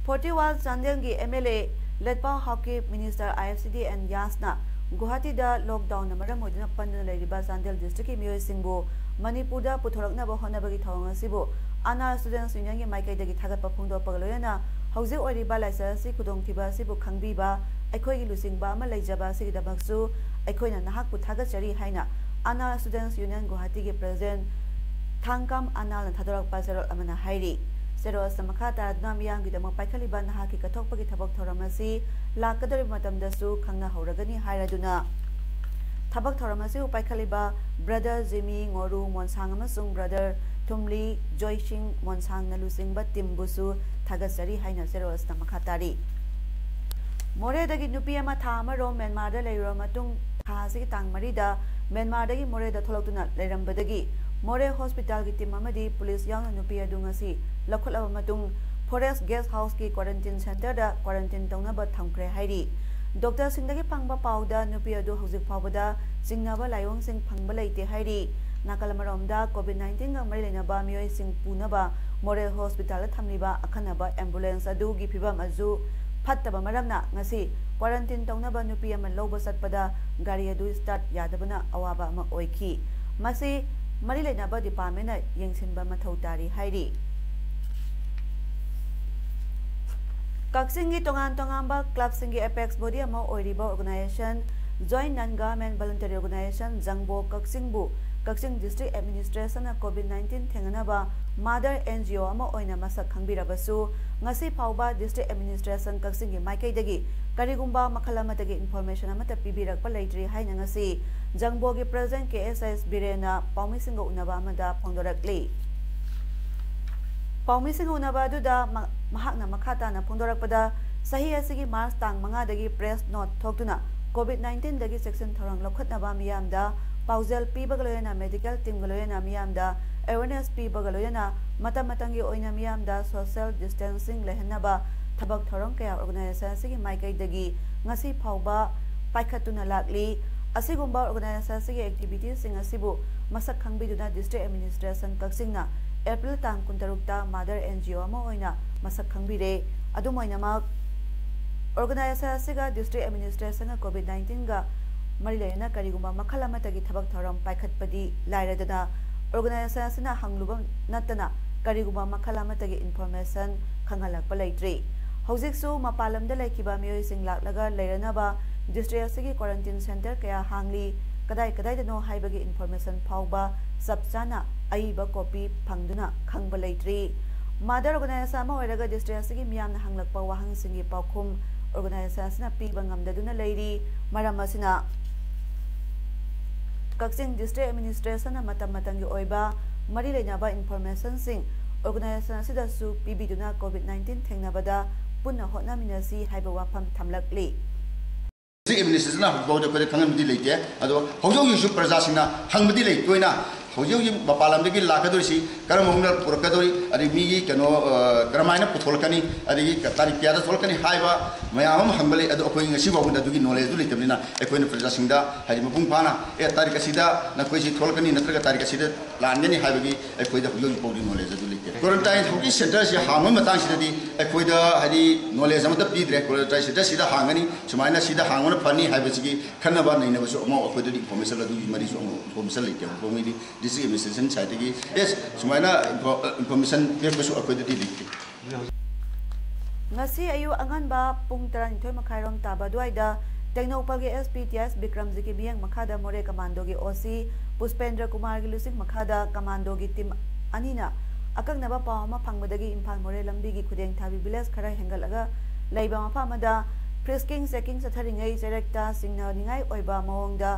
ꯐꯣꯔꯇꯤ ꯋꯥꯟ ꯆꯥꯟꯗꯦꯜꯒꯤ M L A Letpao Haokip, minister I F C D and ꯌꯥꯁꯅ ꯒꯨꯋꯥꯍꯥꯇꯤꯗ ꯂꯣꯛꯗꯥꯎꯟꯅ ꯃꯔꯝ ꯑꯣꯏꯗꯨꯅ ꯄꯟꯗꯨꯅ ꯂꯩꯔꯤꯕ ꯆꯥꯟꯗꯦꯜ ꯗꯤꯁꯇ꯭ꯔꯤꯛꯀꯤ ꯃꯤꯑꯣꯏꯁꯤꯡꯕꯨ ꯃꯅꯤꯄꯨꯔꯗ ꯄꯨꯊꯣꯔꯛꯅꯕ ꯍꯣꯠꯅꯕꯒꯤ ꯊꯧꯔꯝ ꯑꯁꯤꯕꯨ ꯑꯅꯥ ꯁ꯭ꯇꯨꯗꯦꯟꯠꯁ ꯌꯨꯅꯤꯌꯟꯒꯤ ꯃꯥꯏꯀꯩꯗꯒꯤ ꯊꯥꯒꯠꯄ ꯐꯣꯡꯗꯣꯛꯄꯒ ꯂꯣꯏꯅꯅ ꯍꯧꯖꯤꯛ ꯑꯣꯏꯔꯤꯕ ꯂꯥꯏꯆꯠ ꯑꯁꯤ ꯈꯨꯗꯣꯡꯊꯤꯕ ꯑꯁꯤꯕꯨ ꯈꯪꯕꯤꯕ, ꯑꯩꯈꯣꯏꯒꯤ ꯂꯨꯆꯤꯡꯕ ꯑꯃ ꯂꯩꯖꯕ ꯑꯁꯤꯒꯤꯗꯃꯛꯁꯨ ꯑꯩꯈꯣꯏꯅ ꯅꯍꯥꯛꯄꯨ ꯊꯥꯒꯠꯆꯔꯤ ꯍꯥꯏꯅ ꯑꯅꯥ ꯁ꯭ꯇꯨꯗꯦꯟꯠꯁ ꯌꯨꯅꯤꯌꯟ ꯒꯨꯋꯥꯍꯥꯇꯤꯒꯤ ꯄ꯭ꯔꯦꯁꯤꯗꯦꯟꯠ ꯊꯥꯡꯀꯥꯝ ꯑꯅꯥꯜꯅ ꯊꯥꯗꯣꯔꯛꯄ ꯆꯦꯔꯣꯜ ꯑꯃꯅ ꯍꯥꯏꯔꯤ꯫ ꯆꯦꯔꯣꯜ ꯑꯁꯤꯗ ꯃꯈꯥ ꯇꯥꯗꯨꯅ ꯃꯤꯌꯥꯝꯒꯤꯗꯃꯛ ꯄꯥꯏꯈꯠꯂꯤꯕ ꯅꯍꯥꯛꯀꯤ ꯀꯠꯊꯣꯛꯄꯒꯤ ꯊꯕꯛ ꯊꯧꯔꯝ ꯑꯁꯤ ꯂꯥꯛꯀꯗꯧꯔꯤꯕ ꯃꯇꯝꯗꯁꯨ ꯈꯪꯅꯍꯧꯔꯒꯅꯤ ꯍꯥꯏꯔꯗꯨꯅ ꯊꯕꯛ ꯊꯧꯔꯝ ꯑꯁꯤꯕꯨ ꯄꯥꯏꯈꯠꯂꯤꯕ ꯕ꯭ꯔꯗꯔ ꯖꯤꯃꯤ ꯉꯣꯔꯨ ꯃꯣꯟꯁꯥꯡ ꯑꯃꯁꯨꯡ ꯕ꯭ꯔꯗꯔ ꯊꯨꯝꯂꯤ ꯖꯣꯏꯁꯤꯡ ꯃꯣꯟꯁꯥꯡꯅ ꯂꯨꯆꯤꯡꯕ ꯇꯤꯝꯕꯨꯁꯨ ꯊꯥꯒꯠꯆꯔꯤ ꯍꯥꯏꯅ ꯆꯦꯔꯣꯜ ꯑꯁꯤꯗ ꯃꯈꯥ ꯇꯥꯔꯤ꯫ ꯃꯣꯔꯦꯗꯒꯤ ꯅꯨꯄꯤ ꯑꯃ ꯊꯥ ꯑꯃꯔꯣꯝ ꯃ꯭ꯌꯥꯟꯃꯥꯔꯗ ꯂꯩꯔꯨꯔꯕ ꯃꯇꯨꯡ ꯊꯥ ꯑꯁꯤꯒꯤ ꯇꯥꯡ ꯃꯔꯤꯗ ꯃ꯭ꯌꯥꯟꯃꯥꯔꯗꯒꯤ ꯃꯣꯔꯦꯗ ꯊꯣꯛꯂꯛꯇꯨꯅ ꯂꯩꯔꯝꯕꯗꯒꯤ ꯃꯣꯔꯦ ꯍꯣꯁꯄꯤꯇꯥꯜꯒꯤ ꯇꯤꯝ ꯑꯃꯗꯤ ꯄꯨꯂꯤꯁ ꯌꯥꯎꯅ ꯅꯨꯄꯤ ꯑꯗꯨ ꯉꯁꯤ ꯂꯧꯈꯠꯂꯕ ꯃꯇꯨꯡ ꯐꯣꯔꯦꯁ ꯒꯦꯁ ꯍꯥꯎꯁꯀꯤ ꯀ꯭ꯋꯥꯔꯦꯟꯇꯤꯟ ꯁꯦꯟꯇꯔꯗ ꯀ꯭ꯋꯥꯔꯦꯟꯇꯤꯟ ꯇꯧꯅꯕ ꯊꯝꯈ꯭ꯔꯦ ꯍꯥꯏꯔꯤ꯫ ꯗꯣꯛꯇꯔꯁꯤꯡꯗꯒꯤ ꯐꯪꯕ ꯄꯥꯎꯗ ꯅꯨꯄꯤ ꯑꯗꯨ ꯍꯧꯖꯤꯛ ꯐꯥꯎꯕꯗ ꯆꯤꯡꯅꯕ ꯂꯥꯏꯑꯣꯡꯁꯤꯡ ꯐꯪꯕ ꯂꯩꯇꯦ ꯍꯥꯏꯔꯤ꯫ ꯅꯥꯀꯜ ꯑꯃꯔꯣꯝꯗ ꯀꯣꯚꯤꯗ ꯅꯥꯏꯟꯇꯤꯟꯒ ꯃꯔꯤ ꯂꯩꯅꯕ ꯃꯤꯑꯣꯏꯁꯤꯡ ꯄꯨꯅꯕ ꯃꯣꯔꯦ ꯍꯣꯁꯄꯤꯇꯥꯜꯗ ꯊꯝꯂꯤꯕ ꯑꯈꯟꯅꯕ ꯑꯦꯝꯕꯨꯂꯦꯟꯁ ꯑꯗꯨꯒꯤ ꯐꯤꯕꯝ ꯑꯗꯨ ꯐꯠꯇꯕ ꯃꯔꯝꯅ ꯉꯁꯤ ꯀ꯭ꯋꯥꯔꯦꯟꯇꯤꯟ ꯇꯧꯅꯕ ꯅꯨꯄꯤ ꯑꯃ ꯂꯧꯕ ꯆꯠꯄꯗ ꯒꯥꯔꯤ ꯑꯗꯨ ꯁ꯭ꯇꯥꯔꯠ ꯌꯥꯗꯕꯅ ꯑꯋꯥꯕ ꯑꯃ ꯑꯣꯏꯈꯤ꯫ ꯃꯁꯤ ꯃꯔꯤ ꯂꯩꯅꯕ ꯗꯤꯄꯥꯔꯠꯃꯦꯟꯅ ꯌꯦꯡꯁꯤꯟꯕ ꯃꯊꯧ ꯇꯥꯔꯤ ꯍꯥꯏꯔꯤ꯫ ꯀꯛꯆꯤꯡꯒꯤ ꯇꯣꯉꯥꯟ ꯇꯣꯉꯥꯟꯕ ꯀ꯭ꯂꯕꯁꯤꯡꯒꯤ ꯑꯦꯄꯦꯛꯁ ꯕꯣꯗꯤ ꯑꯃ ꯑꯣꯏꯔꯤꯕ organisation joint non government voluntary organisation ꯖꯪꯕꯣ ꯀꯛꯆꯤꯡꯕꯨ ꯀꯛꯆꯤꯡ ꯗꯤꯁꯇ꯭ꯔꯤꯛ ꯑꯦꯗꯃꯤꯅꯤꯁꯇ꯭ꯔꯦꯁꯟꯅ ꯀꯣꯚꯤꯗ ꯅꯥꯏꯟꯇꯤꯟ ꯊꯦꯡꯅꯅꯕ ꯃꯥꯗꯔ ꯑꯦꯟ ꯖꯤ ꯑꯣ ꯑꯃ ꯑꯣꯏꯅ ꯃꯁꯛ ꯈꯪꯕꯤꯔꯕꯁꯨ ꯉꯁꯤ ꯐꯥꯎꯕ ꯗꯤꯁꯇ꯭ꯔꯤꯛ ꯑꯦꯗꯃꯤꯅꯤꯁꯇ꯭ꯔꯦꯁꯟ ꯀꯛꯆꯤꯡꯒꯤ ꯃꯥꯏꯀꯩꯗꯒꯤ ꯀꯔꯤꯒꯨꯝꯕ ꯃꯈꯜ ꯑꯃꯠꯇꯒꯤ ꯏꯟꯐꯣꯔꯃꯦꯁꯟ ꯑꯃꯠꯇ ꯄꯤꯕꯤꯔꯛꯄ ꯂꯩꯇ꯭ꯔꯤ ꯍꯥꯏꯅ ꯉꯁꯤ ꯖꯪꯕꯣꯒꯤ ꯄ꯭ꯔꯦꯁꯤꯗꯦꯟꯠ ꯀꯦ ꯑꯦꯁ ꯑꯦꯁ ꯕꯤꯔꯦꯟꯅ ꯄꯥꯎꯃꯤꯁꯤꯡꯒ ꯎꯅꯕ ꯑꯃꯗ ꯐꯣꯡꯗꯣꯔꯛꯂꯤ꯫ ꯄꯥꯎꯃꯤꯁꯤꯡꯒ ꯎꯅꯕ ꯑꯗꯨꯗ ꯃ-, ꯃꯍꯥꯛꯅ ꯃꯈꯥ ꯇꯥꯅ ꯐꯣꯡꯗꯣꯔꯛꯄꯗ, ꯆꯍꯤ ꯑꯁꯤꯒꯤ ꯃꯥꯔꯆ ꯇꯥꯡ ꯃꯉꯥꯗꯒꯤ ꯄ꯭ꯔꯦꯁ ꯅꯣꯠ ꯊꯣꯛꯇꯨꯅ ꯀꯣꯚꯤꯗ ꯅꯥꯏꯟꯇꯤꯟꯗꯒꯤ ꯆꯦꯛꯁꯤꯟ ꯊꯧꯔꯥꯡ ꯂꯧꯈꯠꯅꯕ ꯃꯤꯌꯥꯝꯗ ꯄꯥꯎꯖꯦꯜ ꯄꯤꯕꯒ ꯂꯣꯏꯅꯅ ꯃꯦꯗꯤꯀꯦꯜ ꯇꯤꯝꯒ ꯂꯣꯏꯅꯅ ꯃꯤꯌꯥꯝꯗ ꯑꯦꯋꯦꯔꯅꯦꯁ ꯄꯤꯕꯒ ꯂꯣꯏꯅꯅ ꯃꯇꯝ ꯃꯇꯝꯒꯤ ꯑꯣꯏꯅ ꯃꯤꯌꯥꯝꯗ ꯁꯣꯁꯤꯌꯦꯜ ꯗꯤꯁꯇꯦꯟꯁꯤꯡ ꯂꯩꯍꯟꯅꯕ ꯊꯕꯛ ꯊꯧꯔꯝ ꯀꯌꯥ ꯑꯣꯔꯒꯅꯥꯏꯖꯦꯁꯟ ꯑꯁꯤꯒꯤ ꯃꯥꯏꯀꯩꯗꯒꯤ ꯉꯁꯤ ꯐꯥꯎꯕ ꯄꯥꯏꯈꯠꯇꯨꯅ ꯂꯥꯛꯂꯤ꯫ ꯑꯁꯤꯒꯨꯝꯕ ꯑꯣꯔꯒꯅꯥꯏꯖꯦꯁꯟ ꯑꯁꯤꯒꯤ ꯑꯦꯛꯇꯤꯚꯤꯇꯤꯁꯁꯤꯡ ꯑꯁꯤꯕꯨ ꯃꯁꯛ ꯈꯪꯕꯤꯗꯨꯅ ꯗꯤꯁꯇ꯭ꯔꯤꯛ ꯑꯦꯗꯃꯤꯅꯤꯁꯇ꯭ꯔꯦꯁꯟ ꯀꯛꯆꯤꯡꯅ ꯑꯦꯄ꯭ꯔꯤꯜ ꯇꯥꯡ ꯀꯨꯟꯇꯔꯨꯛꯇ ꯃꯥꯗꯔ ꯑꯦꯟ ꯖꯤ ꯑꯣ ꯑꯃ ꯑꯣꯏꯅ ꯃꯁꯛ ꯈꯪꯕꯤꯔꯦ꯫ ꯑꯗꯨꯝ ꯑꯣꯏꯅꯃꯛ, ꯑꯣꯔꯒꯅꯥꯏꯖꯦꯁꯟ ꯑꯁꯤꯒ ꯗꯤꯁꯇ꯭ꯔꯤꯛ ꯑꯦꯗꯃꯤꯅꯤꯁꯇ꯭ꯔꯦꯁꯟꯅ ꯀꯣꯚꯤꯗ ꯅꯥꯏꯟꯇꯤꯟꯒ ꯃꯔꯤ ꯂꯩꯅꯅ ꯀꯔꯤꯒꯨꯝꯕ ꯃꯈꯜ ꯑꯃꯠꯇꯒꯤ ꯊꯕꯛ ꯊꯧꯔꯝ ꯄꯥꯏꯈꯠꯄꯗꯤ ꯂꯥꯏꯔꯗꯅ, ꯑꯣꯔꯒꯅꯥꯏꯖꯦꯁꯟ ꯑꯁꯤꯅ ꯍꯪꯂꯨꯕ ꯅꯠꯇꯅ ꯀꯔꯤꯒꯨꯝꯕ ꯃꯈꯜ ꯑꯃꯠꯇꯒꯤ ꯏꯟꯐꯣꯔꯃꯦꯁꯟ ꯈꯪꯍꯜꯂꯛꯄ ꯂꯩꯇ꯭ꯔꯤ꯫ ꯍꯧꯖꯤꯛꯁꯨ ꯃꯄꯥꯟ ꯂꯝꯗ ꯂꯩꯈꯤꯕ ꯃꯤꯑꯣꯏꯁꯤꯡ ꯂꯥꯛꯂꯒ ꯂꯩꯔꯅꯕ ꯗꯤꯁꯇ꯭ꯔꯤꯛ ꯑꯁꯤꯒꯤ ꯀ꯭ꯋꯥꯔꯟꯇꯤꯟ ꯁꯦꯟꯇꯔ ꯀꯌꯥ ꯍꯥꯡꯂꯤ, ꯀꯗꯥꯏ ꯀꯗꯥꯏꯗꯅꯣ ꯍꯥꯏꯕꯒꯤ ꯏꯟꯐꯣꯔꯃꯦꯁꯟ ꯐꯥꯎꯕ ꯆꯞ ꯆꯥꯅ ꯑꯏꯕ ꯀꯣꯄꯤ ꯐꯪꯗꯨꯅ ꯈꯪꯕ ꯂꯩꯇ꯭ꯔꯤ꯫ ꯃꯥꯗꯔ ꯑꯣꯔꯒꯅꯥꯏꯖꯦꯁꯟ ꯑꯃ ꯑꯣꯏꯔꯒ ꯗꯤꯁꯇ꯭ꯔꯤꯛ ꯑꯁꯤꯒꯤ ꯃꯤꯌꯥꯝꯅ ꯍꯪꯂꯛꯄ ꯋꯥꯍꯪꯁꯤꯡꯒꯤ ꯄꯥꯎꯈꯨꯝ ꯑꯣꯔꯒꯅꯥꯏꯖꯦꯁꯟ ꯑꯁꯤꯅ ꯄꯤꯕ ꯉꯝꯗꯗꯨꯅ ꯂꯩꯔꯤ꯫ ꯃꯔꯝ ꯑꯁꯤꯅ, ꯀꯛꯆꯤꯡ ꯗꯤꯁꯇ꯭ꯔꯤꯛ ꯑꯦꯗꯃꯤꯅꯤꯁꯇ꯭ꯔꯦꯁꯟꯅ ꯃꯇꯝ ꯃꯇꯝꯒꯤ ꯑꯣꯏꯕ ꯃꯔꯤ ꯂꯩꯅꯕ ꯏꯟꯐꯣꯔꯃꯦꯁꯟꯁꯤꯡ ꯑꯣꯔꯒꯅꯥꯏꯖꯦꯁꯟ ꯑꯁꯤꯗꯁꯨ ꯄꯤꯕꯤꯗꯨꯅ ꯀꯣꯚꯤꯗ ꯅꯥꯏꯟꯇꯤꯟ ꯊꯦꯡꯅꯕꯗ ꯄꯨꯟꯅ ꯍꯣꯠꯅꯃꯤꯟꯅꯁꯤ ꯍꯥꯏꯕ ꯋꯥꯐꯝ ꯊꯝꯂꯛꯂꯤ꯫ ꯗꯤꯁꯇ꯭ꯔꯤꯛ ꯑꯦꯗꯃꯤꯅꯤꯁꯇ꯭ꯔꯦꯁꯟꯅ ꯍꯧꯖꯤꯛ ꯐꯥꯎꯗ ꯑꯩꯈꯣꯏꯗ ꯈꯪꯍꯟꯕꯗꯤ ꯂꯩꯇꯦ꯫ ꯑꯗꯣ ꯍꯧꯖꯤꯛ ꯍꯧꯖꯤꯛꯁꯨ ꯄ꯭ꯔꯖꯥꯁꯤꯡꯅ ꯍꯪꯕꯗꯤ ꯂꯩ ꯇꯣꯏꯅ꯫ ꯍꯧꯖꯤꯛ ꯍꯧꯖꯤꯛ ꯃꯄꯥꯟ ꯂꯝꯗꯒꯤ ꯂꯥꯛꯀꯗꯧꯔꯤꯁꯤ ꯀꯔꯝꯕ ꯃꯑꯣꯡꯗ ꯄꯨꯔꯛꯀꯗꯧꯔꯤ, ꯑꯗꯩ ꯃꯤꯒꯤ ꯀꯩꯅꯣ, ꯑ, ꯀꯔꯝꯍꯥꯏꯅ ꯄꯨꯊꯣꯛꯂꯛꯀꯅꯤ, ꯑꯗꯒꯤ ꯇꯥꯔꯤꯛ ꯀꯌꯥꯗ ꯊꯣꯛꯂꯛꯀꯅꯤ ꯍꯥꯏꯕ ꯃꯌꯥꯝ ꯑꯃ ꯍꯪꯕ ꯂꯩ꯫ ꯑꯗꯣ ꯑꯩꯈꯣꯏ ꯉꯁꯤ ꯐꯥꯎꯕꯗ ꯑꯗꯨꯒꯤ ꯅꯣꯂꯦꯖꯇꯨ ꯂꯩꯇꯕꯅꯤꯅ ꯑꯩꯈꯣꯏꯅ ꯄ꯭ꯔꯖꯥꯁꯤꯡꯗ ꯍꯥꯏꯗꯤ ꯃꯄꯨꯡ ꯐꯥꯅ, "ꯑꯦ, ꯇꯥꯔꯤꯛ ꯑꯁꯤꯗ ꯅꯈꯣꯏꯁꯤ ꯊꯣꯛꯂꯛꯀꯅꯤ, ꯅꯠꯇ꯭ꯔꯒ ꯇꯥꯔꯤꯛ ꯑꯁꯤꯗ ꯂꯥꯟꯒꯅꯤ" ꯍꯥꯏꯕꯒꯤ ꯑꯩꯈꯣꯏꯗ ꯍꯧꯖꯤꯛ ꯍꯧꯖꯤꯛ ꯐꯥꯎꯗꯤ ꯅꯣꯂꯦꯖ ꯑꯗꯨ ꯂꯩꯇꯦ꯫ ꯀ꯭ꯋꯥꯔꯟꯇꯥꯏꯟ ꯍꯧꯖꯤꯛꯀꯤ ꯁꯦꯟꯇꯔꯁꯤ ꯍꯥꯡꯕꯒꯤ ꯃꯇꯥꯡꯁꯤꯗꯗꯤ ꯑꯩꯈꯣꯏꯗ ꯍꯥꯏꯗꯤ ꯅꯣꯂꯦꯖ ꯑꯃꯠꯇ ꯄꯤꯗ꯭ꯔꯦ꯫ ꯀ꯭ꯋꯥꯔꯟꯇꯥꯏꯟ ꯁꯦꯟꯇꯔꯁꯤꯗ ꯍꯥꯡꯒꯅꯤ, ꯁꯨꯃꯥꯏꯅ ꯁꯤꯗ ꯍꯥꯡꯕꯅ ꯐꯅꯤ ꯍꯥꯏꯕꯁꯤꯒꯤ ꯈꯟꯅꯕ ꯅꯩꯅꯕꯁꯨ ꯑꯃ ꯑꯩꯈꯣꯏꯗꯗꯤ ꯏꯟꯐꯣꯔꯃꯦꯁꯟ ꯑꯗꯨꯒꯤ ꯃꯔꯤꯁꯨ ꯑꯃ ꯏꯟꯐꯣꯔꯃꯦꯁꯟ ꯂꯩꯇꯦ꯫ ꯑꯩꯈꯣꯏꯒꯤ ꯗꯤꯁꯇ꯭ꯔꯤꯛ ꯑꯦꯗꯃꯤꯅꯤꯁꯇ꯭ꯔꯦꯁꯟ ꯁꯥꯏꯠꯇꯒꯤ, "ꯑꯦꯁ, ꯁꯨꯃꯥꯏꯅ ꯏꯟꯐꯣ-, ꯏꯟꯐꯣꯔꯃꯦꯁꯟ ꯄꯤꯔꯛꯄꯁꯨ ꯑꯩꯈꯣꯏꯗꯗꯤ ꯂꯩꯇꯦ"꯫ ꯉꯁꯤ ꯑꯌꯨꯛ ꯑꯉꯟꯕ ꯄꯨꯡ ꯇꯔꯥꯅꯤꯊꯣꯏ ꯃꯈꯥꯏꯔꯣꯝ ꯇꯥꯕ ꯑꯗꯨꯋꯥꯏꯗ ꯇꯦꯡꯅꯧꯄꯜꯒꯤ ꯑꯦꯁ ꯄꯤ ꯇꯤ ꯑꯦꯁ ꯕꯤꯀ꯭ꯔꯝꯖꯤꯠꯀꯤ ꯃꯤꯠꯌꯦꯡ ꯃꯈꯥꯗ ꯃꯣꯔꯦ ꯀꯃꯥꯟꯗꯣꯒꯤ ꯑꯣ ꯁꯤ ꯄꯨꯁꯄꯦꯟꯗ꯭ꯔ ꯀꯨꯃꯥꯔꯒꯤ ꯂꯨꯆꯤꯡ ꯃꯈꯥꯗ ꯀꯃꯥꯟꯗꯣꯒꯤ ꯇꯤꯝ ꯑꯅꯤꯅ ꯑꯀꯛꯅꯕ ꯄꯥꯎ ꯑꯃ ꯐꯪꯕꯗꯒꯤ ꯏꯝꯐꯥꯜ ꯃꯣꯔꯦ ꯂꯝꯕꯤꯒꯤ ꯈꯨꯗꯦꯡꯊꯥꯕꯤ ꯚꯤꯂꯦꯖ ꯈꯔ ꯍꯦꯟꯒꯠꯂꯒ ꯂꯩꯕ ꯃꯐꯝ ꯑꯃꯗ ꯐ꯭ꯔꯤꯁꯀꯤꯡ ꯆꯦꯀꯤꯡ ꯆꯠꯊꯔꯤꯉꯩ ꯆꯩꯔꯛꯇ ꯆꯤꯡꯅꯅꯤꯡꯉꯥꯏ ꯑꯣꯏꯕ ꯃꯑꯣꯡꯗ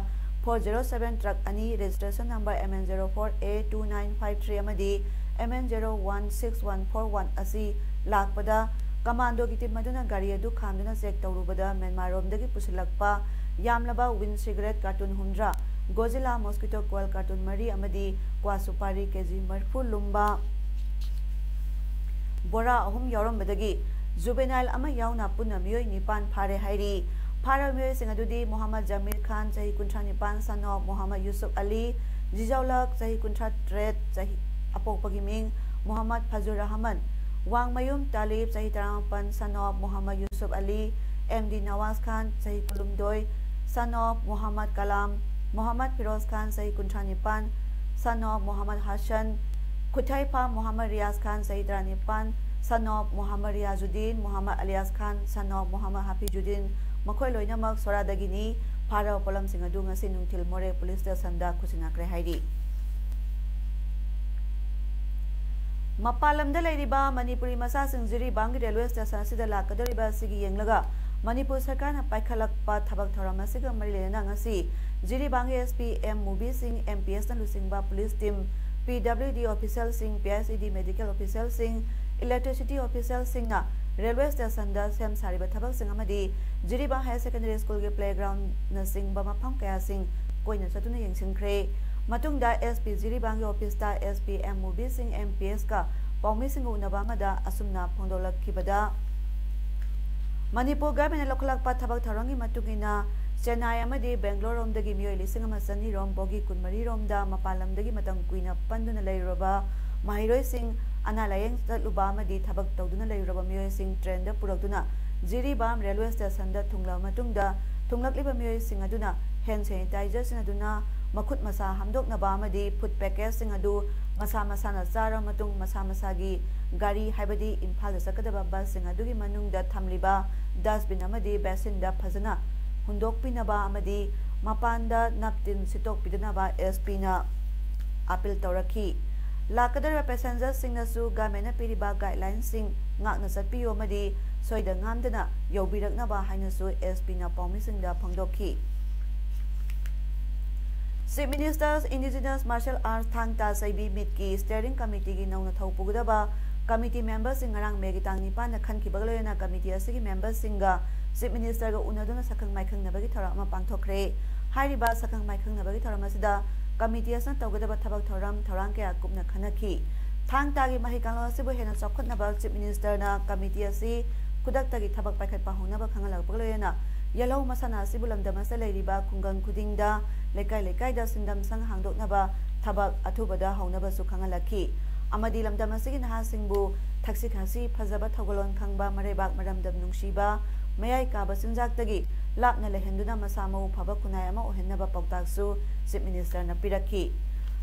ꯐꯣꯔ ꯖꯦꯔꯣ ꯁꯕꯦꯟ ꯇ꯭ꯔꯛ ꯑꯅꯤ, registration number M N zero four A two nine five three ꯑꯃꯗꯤ M N zero one six one four one ꯑꯁꯤ ꯂꯥꯛꯄꯗ, ꯀꯃꯥꯟꯗꯣꯒꯤ ꯇꯤꯝ ꯑꯗꯨꯅ ꯒꯥꯔꯤ ꯑꯗꯨ ꯈꯥꯝꯗꯨꯅ ꯆꯦꯛ ꯇꯧꯔꯨꯕꯗ ꯃ꯭ꯌꯥꯟꯃꯥꯔꯔꯣꯝꯗꯒꯤ ꯄꯨꯁꯤꯜꯂꯛꯄ ꯌꯥꯝꯂꯕ ꯋꯤꯟ ꯁꯤꯒꯔꯦꯠ ꯀꯥꯔꯇꯨꯟ ꯍꯨꯝꯗ꯭ꯔꯥ, ꯒꯣꯖꯤꯂꯥ ꯃꯣꯁꯀꯤꯇꯣ ꯀꯣꯏꯜ ꯀꯥꯔꯇꯨꯟ ꯃꯔꯤ ꯑꯃꯗꯤ ꯀ꯭ꯋꯥ ꯁꯨꯄꯥꯔꯤ ꯀꯦꯖꯤ ꯃꯔꯤꯐꯨ ꯂꯨꯝꯕ ꯕꯣꯔꯥ ꯑꯍꯨꯝ ꯌꯥꯎꯔꯝꯕꯗꯒꯤ ꯖꯨꯕꯦꯅꯥꯏꯜ ꯑꯃ ꯌꯥꯎꯅ ꯄꯨꯟꯅ ꯃꯤꯑꯣꯏ ꯅꯤꯄꯥꯟ ꯐꯥꯔꯦ ꯍꯥꯏꯔꯤ꯫ ꯐꯥꯔꯕ ꯃꯤꯑꯣꯏꯁꯤꯡ ꯑꯗꯨꯗꯤ ꯃꯣꯍꯝꯃꯗ ꯖꯃꯤꯔ ꯈꯥꯟ, ꯆꯍꯤ ꯀꯨꯟꯊ꯭ꯔꯥ ꯅꯤꯄꯥꯟ, son of ꯃꯣꯍꯝꯃꯗ ꯌꯨꯁꯨꯐ ꯑꯂꯤ, ꯖꯤꯖꯥꯎꯂꯛ, ꯆꯍꯤ ꯀꯨꯟꯊ꯭ꯔꯥ ꯇꯔꯦꯠ, ꯆꯍꯤ, ꯑꯄꯣꯛꯄꯒꯤ ꯃꯤꯡ ꯃꯣꯍꯝꯃꯗ ꯐꯖꯨꯔ ꯔꯍꯃꯟ, ꯋꯥꯡꯃꯌꯨꯝ ꯇꯥꯂꯤꯕ, ꯆꯍꯤ ꯇꯔꯥꯃꯥꯄꯟ, son of Mohammad Yusuf Ali, M D Nawaz Khan, ꯆꯍꯤ ꯀꯨꯟꯍꯨꯝꯗꯣꯏ, son of ꯃꯣꯍꯝꯃꯗ ꯀꯂꯥꯝ, ꯃꯣꯍꯝꯃꯗ ꯐꯤꯔꯣꯖ ꯈꯥꯟ, ꯆꯍꯤ ꯀꯨꯟꯊ꯭ꯔꯥ ꯅꯤꯄꯥꯟ, son of ꯃꯣꯍꯝꯃꯗ ꯍꯁꯟ, ꯈꯨꯊꯩꯐꯥꯝ ꯃꯣꯍꯝꯃꯗ ꯔꯤꯌꯥꯖ ꯈꯥꯟ, ꯆꯍꯤ ꯇꯔꯥꯅꯤꯄꯥꯟ, son of Mohammad Riyazuddin, Mohammad ꯑꯂꯤꯌꯥꯖ Khan, son of Mohammad ꯍꯥꯐꯤꯖꯨꯗꯤꯟ, ꯃꯈꯣꯏ ꯂꯣꯏꯅꯃꯛ ꯁꯣꯔꯥꯗꯒꯤꯅꯤ꯫ ꯐꯥꯔꯕ ꯄꯣꯠꯂꯝꯁꯤꯡ ꯑꯗꯨ ꯉꯁꯤ ꯅꯨꯡꯊꯤꯜ ꯃꯣꯔꯦ ꯄꯨꯂꯤꯁ ꯁ꯭ꯇꯦꯁꯟꯗ ꯈꯨꯠꯁꯤꯟꯅꯈ꯭ꯔꯦ ꯍꯥꯏꯔꯤ꯫ ꯃꯄꯥꯟ ꯂꯝꯗ ꯂꯩꯔꯤꯕ ꯃꯅꯤꯄꯨꯔꯤ ꯃꯆꯥꯁꯤꯡ ꯖꯤꯔꯤꯕꯥꯝꯒꯤ ꯔꯦꯜꯋꯦ ꯁ꯭ꯇꯦꯁꯟ ꯑꯁꯤꯗ ꯂꯥꯛꯀꯗꯧꯔꯤꯕ ꯑꯁꯤꯒꯤ ꯌꯦꯡꯂꯒ ꯃꯅꯤꯄꯨꯔ ꯁꯔꯀꯥꯔꯅ ꯄꯥꯏꯈꯠꯂꯛꯄ ꯊꯕꯛ ꯊꯧꯔꯝ ꯑꯁꯤꯒ ꯃꯔꯤ ꯂꯩꯅꯅ ꯉꯁꯤ ꯖꯤꯔꯤꯕꯥꯝꯒꯤ ꯑꯦꯁ ꯄꯤ ꯑꯦꯝ ꯃꯨꯕꯤꯁꯤꯡ, ꯑꯦꯝ ꯄꯤ ꯑꯦꯁꯅ ꯂꯨꯆꯤꯡꯕ ꯄꯨꯂꯤꯁ ꯇꯤꯝ, ꯄꯤ ꯗꯕ꯭ꯂꯤꯎ ꯗꯤ ꯑꯣꯐꯤꯁꯤꯌꯦꯜꯁꯤꯡ, ꯄꯤ ꯑꯩꯆ ꯏ ꯗꯤ ꯃꯦꯗꯤꯀꯦꯜ ꯑꯣꯐꯤꯁꯤꯌꯦꯜꯁꯤꯡ, ꯏꯂꯦꯛꯇ꯭ꯔꯤꯁꯤꯇꯤ ꯑꯣꯐꯤꯁꯤꯌꯦꯜꯁꯤꯡꯅ ꯔꯦꯜꯋꯦ ꯁ꯭ꯇꯦꯁꯟꯗ ꯁꯦꯝ ꯁꯥꯔꯤꯕ ꯊꯕꯛꯁꯤꯡ ꯑꯃꯗꯤ ꯖꯤꯔꯤꯕꯥꯝ ꯍꯥꯌꯔ ꯁꯦꯀꯦꯟꯗꯔꯤ ꯁ꯭ꯀꯨꯜꯒꯤ ꯄ꯭ꯂꯦꯒ꯭ꯔꯥꯎꯟꯅꯆꯤꯡꯕ ꯃꯐꯝ ꯀꯌꯥꯁꯤꯡ ꯀꯣꯏꯅ ꯆꯠꯇꯨꯅ ꯌꯦꯡꯁꯤꯟꯈ꯭ꯔꯦ꯫ ꯃꯇꯨꯡꯗ ꯑꯦꯁ ꯄꯤ ꯖꯤꯔꯤꯕꯥꯝꯒꯤ ꯑꯣꯐꯤꯁꯇ ꯑꯦꯁ ꯄꯤ ꯑꯦꯝ ꯃꯨꯕꯤꯁꯤꯡ, ꯑꯦꯝ ꯄꯤ ꯑꯦꯁꯀ ꯄꯥꯎꯃꯤꯁꯤꯡꯒ ꯎꯅꯕ ꯑꯃꯗ ꯑꯁꯨꯝꯅ ꯐꯣꯡꯗꯣꯛꯂꯛꯈꯤꯕꯗ, ꯃꯅꯤꯄꯨꯔ ꯒꯚꯔꯟꯃꯦꯟꯠꯅ ꯂꯧꯈꯠꯂꯛꯄ ꯊꯕꯛ ꯊꯧꯔꯝꯒꯤ ꯃꯇꯨꯡ ꯏꯟꯅ ꯆꯦꯟꯅꯥꯏ ꯑꯃꯗꯤ ꯕꯦꯡꯒ꯭ꯂꯣꯔ ꯔꯣꯝꯗꯒꯤ ꯃꯤꯑꯣꯏ ꯂꯤꯁꯤꯡ ꯑꯃ ꯆꯅꯤ ꯔꯣꯝ ꯕꯣꯒꯤ ꯀꯨꯟꯃꯔꯤ ꯔꯣꯝꯗ ꯃꯄꯥꯟ ꯂꯝꯗꯒꯤ ꯃꯇꯝ ꯀꯨꯏꯅ ꯄꯟꯗꯨꯅ ꯂꯩꯔꯨꯔꯕ ꯃꯍꯩꯔꯣꯏꯁꯤꯡ, ꯑꯅꯥ ꯂꯥꯌꯦꯡ ꯆꯠꯂꯨꯕ ꯑꯃꯗꯤ ꯊꯕꯛ ꯇꯧꯗꯨꯅ ꯂꯩꯔꯨꯔꯕ ꯃꯤꯑꯣꯏꯁꯤꯡ ꯇ꯭ꯔꯦꯟꯗ ꯄꯨꯔꯛꯇꯨꯅ ꯖꯤꯔꯤꯕꯥꯝ ꯔꯦꯜꯋꯦ ꯁ꯭ꯇꯦꯁꯟꯗ ꯊꯨꯡꯂꯕ ꯃꯇꯨꯡꯗ ꯊꯨꯡꯂꯛꯂꯤꯕ ꯃꯤꯑꯣꯏꯁꯤꯡ ꯑꯗꯨꯅ ꯍꯦꯟ ꯁꯦꯅꯤꯇꯥꯏꯖꯔ ꯁꯤꯖꯤꯟꯅꯗꯨꯅ ꯃꯈꯨꯠ ꯃꯁꯥ ꯍꯥꯝꯗꯣꯛꯅꯕ ꯑꯃꯗꯤ ꯐꯨꯗ ꯄꯦꯀꯦꯖꯁꯤꯡ ꯑꯗꯨ ꯃꯁꯥ ꯃꯁꯥꯅ ꯆꯥꯔꯕ ꯃꯇꯨꯡ ꯃꯁꯥ ꯃꯁꯥꯒꯤ ꯒꯥꯔꯤ, ꯍꯥꯏꯕꯗꯤ ꯏꯝꯐꯥꯜꯗ ꯆꯠꯀꯗꯕ ꯕꯁꯁꯤꯡ ꯑꯗꯨꯒꯤ ꯃꯅꯨꯡꯗ ꯊꯝꯂꯤꯕ ꯗꯁꯕꯤꯟ ꯑꯃꯗꯤ ꯕꯦꯁꯤꯟꯗ ꯐꯖꯅ ꯍꯨꯟꯗꯣꯛꯄꯤꯅꯕ ꯑꯃꯗꯤ ꯃꯄꯥꯟꯗ ꯅꯞꯇꯤꯟ ꯁꯤꯠꯇꯣꯛꯄꯤꯗꯅꯕ ꯑꯦꯁ ꯄꯤꯅ ꯑꯥꯄꯤꯜ ꯇꯧꯔꯛꯈꯤ꯫ ꯂꯥꯛꯀꯗꯧꯔꯤꯕ ꯄꯦꯁꯦꯟꯖꯔꯁꯤꯡꯅꯁꯨ ꯒꯚꯔꯟꯃꯦꯟꯠꯅ ꯄꯤꯔꯤꯕ ꯒꯥꯏꯗꯂꯥꯏꯟꯁꯤꯡ ꯉꯥꯛꯅ ꯆꯠꯄꯤꯌꯨ ꯑꯃꯗꯤ ꯁꯣꯏꯗ ꯉꯥꯝꯗꯅ ꯌꯧꯕꯤꯔꯛꯅꯕ ꯍꯥꯏꯅꯁꯨ ꯑꯦꯁ ꯄꯤꯅ ꯄꯥꯎꯃꯤꯁꯤꯡꯗ ꯐꯣꯡꯗꯣꯛꯈꯤ꯫ Chief ministers indigenous martial arts ꯊꯥꯡ ꯇꯥ ꯆꯩꯕꯤ ꯃꯤꯠꯀꯤ ꯁ꯭ꯇꯤꯌꯔꯤꯡ ꯀꯃꯤꯇꯤꯒꯤ ꯅꯧꯅ ꯊꯧ ꯄꯨꯒꯗꯕ ꯀꯃꯤꯇꯤ ꯃꯦꯝꯕꯔꯁꯤꯡ ꯉꯔꯥꯡ ꯃꯦꯒꯤ ꯇꯥꯡ ꯅꯤꯄꯥꯟꯗ ꯈꯟꯈꯤꯕꯒ ꯂꯣꯏꯅꯅ ꯀꯃꯤꯇꯤ ꯑꯁꯤꯒꯤ ꯃꯦꯝꯕꯔꯁꯤꯡꯒ ꯆꯤꯐ ꯃꯤꯅꯤꯁꯇꯔꯒ ꯎꯅꯗꯨꯅ ꯁꯛꯈꯪ ꯃꯥꯏꯈꯪꯅꯕꯒꯤ ꯊꯧꯔꯝ ꯑꯃ ꯄꯥꯡꯊꯣꯛꯈ꯭ꯔꯦ꯫ ꯍꯥꯏꯔꯤꯕ ꯁꯛꯈꯪ ꯃꯥꯏꯈꯪꯅꯕꯒꯤ ꯊꯧꯔꯝ ꯑꯁꯤꯗ ꯀꯃꯤꯇꯤ ꯑꯁꯤꯅ ꯇꯧꯒꯗꯕ ꯊꯕꯛ ꯊꯧꯔꯝ ꯊꯧꯔꯥꯡ ꯀꯌꯥ ꯀꯨꯞꯅ ꯈꯟꯅꯈꯤ꯫ ꯊꯥꯡ ꯇꯥꯒꯤ ꯃꯍꯩ ꯀꯥꯡꯂꯣꯟ ꯑꯁꯤꯕꯨ ꯍꯦꯟꯅ ꯆꯥꯎꯈꯠꯅꯕ ꯆꯤꯐ ꯃꯤꯅꯤꯁꯇꯔꯅ ꯀꯃꯤꯇꯤ ꯑꯁꯤ ꯈꯨꯗꯛꯇꯒꯤ ꯊꯕꯛ ꯄꯥꯏꯈꯠꯄ ꯍꯧꯅꯕ ꯈꯪꯍꯜꯂꯛꯄꯒ ꯂꯣꯏꯅꯅ ꯌꯦꯜꯍꯧ ꯃꯁꯥꯟꯅ ꯑꯁꯤꯕꯨ ꯂꯝꯗꯝ ꯑꯁꯤꯗ ꯂꯩꯔꯤꯕ ꯈꯨꯡꯒꯪ ꯈꯨꯗꯤꯡꯗ ꯂꯩꯀꯥꯏ ꯂꯩꯀꯥꯏꯗ ꯁꯤꯟꯗꯝ ꯁꯪ ꯍꯥꯡꯗꯣꯛꯅꯕ ꯊꯕꯛ ꯑꯊꯨꯕꯗ ꯍꯧꯅꯕꯁꯨ ꯈꯪꯍꯜꯂꯛꯈꯤ꯫ ꯑꯃꯗꯤ ꯂꯝꯗꯝ ꯑꯁꯤꯒꯤ ꯅꯍꯥꯁꯤꯡꯕꯨ ꯊꯛꯁꯤ ꯈꯥꯁꯤ ꯐꯖꯕ ꯊꯧꯒꯜꯂꯣꯟ ꯈꯪꯕ, ꯃꯔꯩꯕꯥꯛ ꯃꯔꯝꯗꯝ ꯅꯨꯡꯁꯤꯕ, ꯃꯌꯥꯏ ꯀꯥꯕ ꯆꯤꯟꯖꯥꯛꯇꯒꯤ ꯂꯥꯞꯅ ꯂꯩꯍꯟꯗꯨꯅ ꯃꯁꯥ ꯃꯎ ꯐꯕ ꯈꯨꯟꯅꯥꯏ ꯑꯃ ꯑꯣꯏꯍꯟꯅꯕ ꯄꯥꯎꯇꯥꯛꯁꯨ Chief Minister ꯅ ꯄꯤꯔꯛꯈꯤ꯫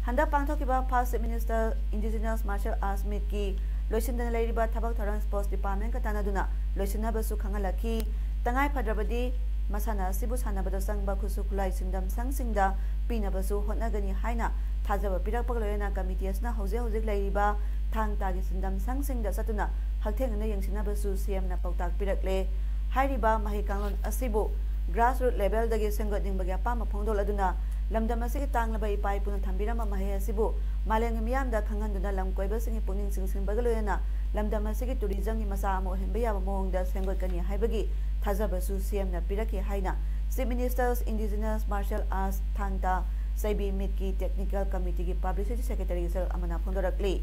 ꯍꯟꯗꯛ ꯄꯥꯡꯊꯣꯛꯈꯤꯕ First Chief Minister Indigenous Martial Arts Meet ꯀꯤ ꯂꯣꯏꯁꯤꯟꯗꯅ ꯂꯩꯔꯤꯕ ꯊꯕꯛ ꯊꯧꯔꯝ Sports Department ꯀ ꯇꯥꯟꯅꯗꯨꯅ ꯂꯣꯏꯁꯤꯟꯅꯕꯁꯨ ꯈꯪꯍꯜꯂꯛꯈꯤ꯫ ꯇꯉꯥꯏ ꯐꯗ꯭ꯔꯕꯗꯤ ꯃꯁꯥꯟꯅ ꯑꯁꯤꯕꯨ ꯁꯥꯟꯅꯕꯗ ꯆꯪꯕ ꯈꯨꯠꯁꯨ ꯈꯨꯠꯂꯥꯏ ꯁꯤꯟꯗꯝ ꯁꯪꯁꯤꯡꯗ ꯄꯤꯅꯕꯁꯨ ꯍꯣꯠꯅꯒꯅꯤ ꯍꯥꯏꯅ ꯊꯥꯖꯕ ꯄꯤꯔꯛꯄꯒ ꯂꯣꯏꯅꯅ committee ꯑꯁꯤꯅ ꯍꯧꯖꯤꯛ ꯍꯧꯖꯤꯛ ꯂꯩꯔꯤꯕ ꯊꯥꯡ ꯇꯥꯒꯤ ꯁꯤꯟꯗꯝ ꯁꯪꯁꯤꯡꯗ ꯆꯠꯇꯨꯅ ꯍꯛꯊꯦꯡꯅꯅ ꯌꯦꯡꯁꯤꯟꯅꯕꯁꯨ C M ꯅ ꯄꯥꯎꯇꯥꯛ ꯄꯤꯔꯛꯂꯦ꯫ ꯍꯥꯏꯔꯤꯕ ꯃꯍꯩ ꯀꯥꯡꯂꯣꯟ ꯑꯁꯤꯕꯨ grassroot level ꯗꯒꯤ ꯁꯦꯝꯒꯠꯅꯤꯡꯕꯒꯤ ꯑꯄꯥꯝꯕ ꯐꯣꯡꯗꯣꯛꯂꯗꯨꯅ ꯂꯝꯗꯝ ꯑꯁꯤꯒꯤ ꯇꯥꯡꯂꯕ ꯏꯄꯥ ꯏꯄꯨꯅ ꯊꯝꯕꯤꯔꯝꯕ ꯃꯍꯩ ꯑꯁꯤꯕꯨ ꯃꯥꯂꯦꯝꯒꯤ ꯃꯤꯌꯥꯝꯗ ꯈꯪꯍꯟꯗꯨꯅ ꯂꯝ ꯀꯣꯏꯕꯁꯤꯡꯒꯤ ꯄꯨꯛꯅꯤꯡ ꯆꯤꯡꯁꯤꯟꯕꯒ ꯂꯣꯏꯅꯅ ꯂꯝꯗꯝ ꯑꯁꯤꯒꯤ tourism ꯒꯤ ꯃꯆꯥ ꯑꯃ ꯑꯣꯏꯍꯟꯕ ꯌꯥꯕ ꯃꯑꯣꯡꯗ ꯁꯦꯝꯒꯠꯀꯅꯤ ꯍꯥꯏꯕꯒꯤ ꯊꯥꯖꯕꯁꯨ C M ꯅ ꯄꯤꯔꯛꯈꯤ ꯍꯥꯏꯅ Chief Minister's Indigenous Martial Arts ꯊꯥꯡ ꯇꯥ ꯆꯩꯕꯤ meet ꯀꯤ technical committee ꯒꯤ publicity secretary ꯒꯤ ꯁꯔꯨꯛ ꯑꯃꯅ ꯐꯣꯡꯗꯣꯔꯛꯂꯤ꯫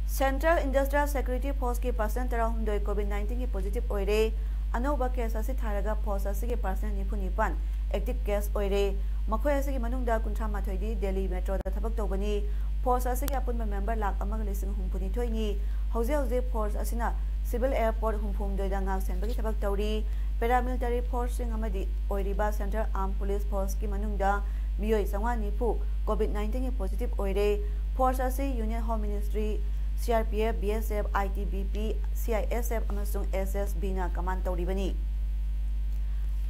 Central Industrial Security Force ꯀꯤ personnel ꯇꯔꯥꯍꯨꯝꯗꯣꯏ COVID nineteen ꯒꯤ positive ꯑꯣꯏꯔꯦ꯫ ꯑꯅꯧꯕ case ꯑꯁꯤ ꯊꯥꯔꯒ force ꯑꯁꯤꯒꯤ personnel ꯅꯤꯐꯨ ꯅꯤꯄꯥꯟ active case ꯑꯣꯏꯔꯦ꯫ ꯃꯈꯣꯏ ꯑꯁꯤꯒꯤ ꯃꯅꯨꯡꯗ ꯀꯨꯟꯊ꯭ꯔꯥ ꯃꯥꯊꯣꯏꯗꯤ Delhi Metro ꯗ ꯊꯕꯛ ꯇꯧꯕꯅꯤ꯫ Force ꯑꯁꯤꯒꯤ ꯑꯄꯨꯟꯕ member ꯂꯥꯈ ꯑꯃꯒ ꯂꯤꯁꯤꯡ ꯍꯨꯝꯐꯨ ꯅꯤꯊꯣꯏꯅꯤ꯫ ꯍꯧꯖꯤꯛ ꯍꯧꯖꯤꯛ force ꯑꯁꯤꯅ civil airport ꯍꯨꯝꯐꯨ ꯍꯨꯝꯗꯣꯏꯗ ꯉꯥꯛ ꯁꯦꯟꯕꯒꯤ ꯊꯕꯛ ꯇꯧꯔꯤ꯫ Paramilitary force ꯁꯤꯡ ꯑꯃꯗꯤ ꯑꯣꯏꯔꯤꯕ Central Armed Police Force ꯀꯤ ꯃꯅꯨꯡꯗ ꯃꯤꯑꯣꯏ ꯆꯥꯝꯃꯉꯥ ꯅꯤꯐꯨ COVID nineteen ꯒꯤ positive ꯑꯣꯏꯔꯦ꯫ Force ꯑꯁꯤ Union Home Ministry, C R P F, B S F, I T B P, C I S F ꯑꯃꯁꯨꯡ S S B ꯅ command ꯇꯧꯔꯤꯕꯅꯤ꯫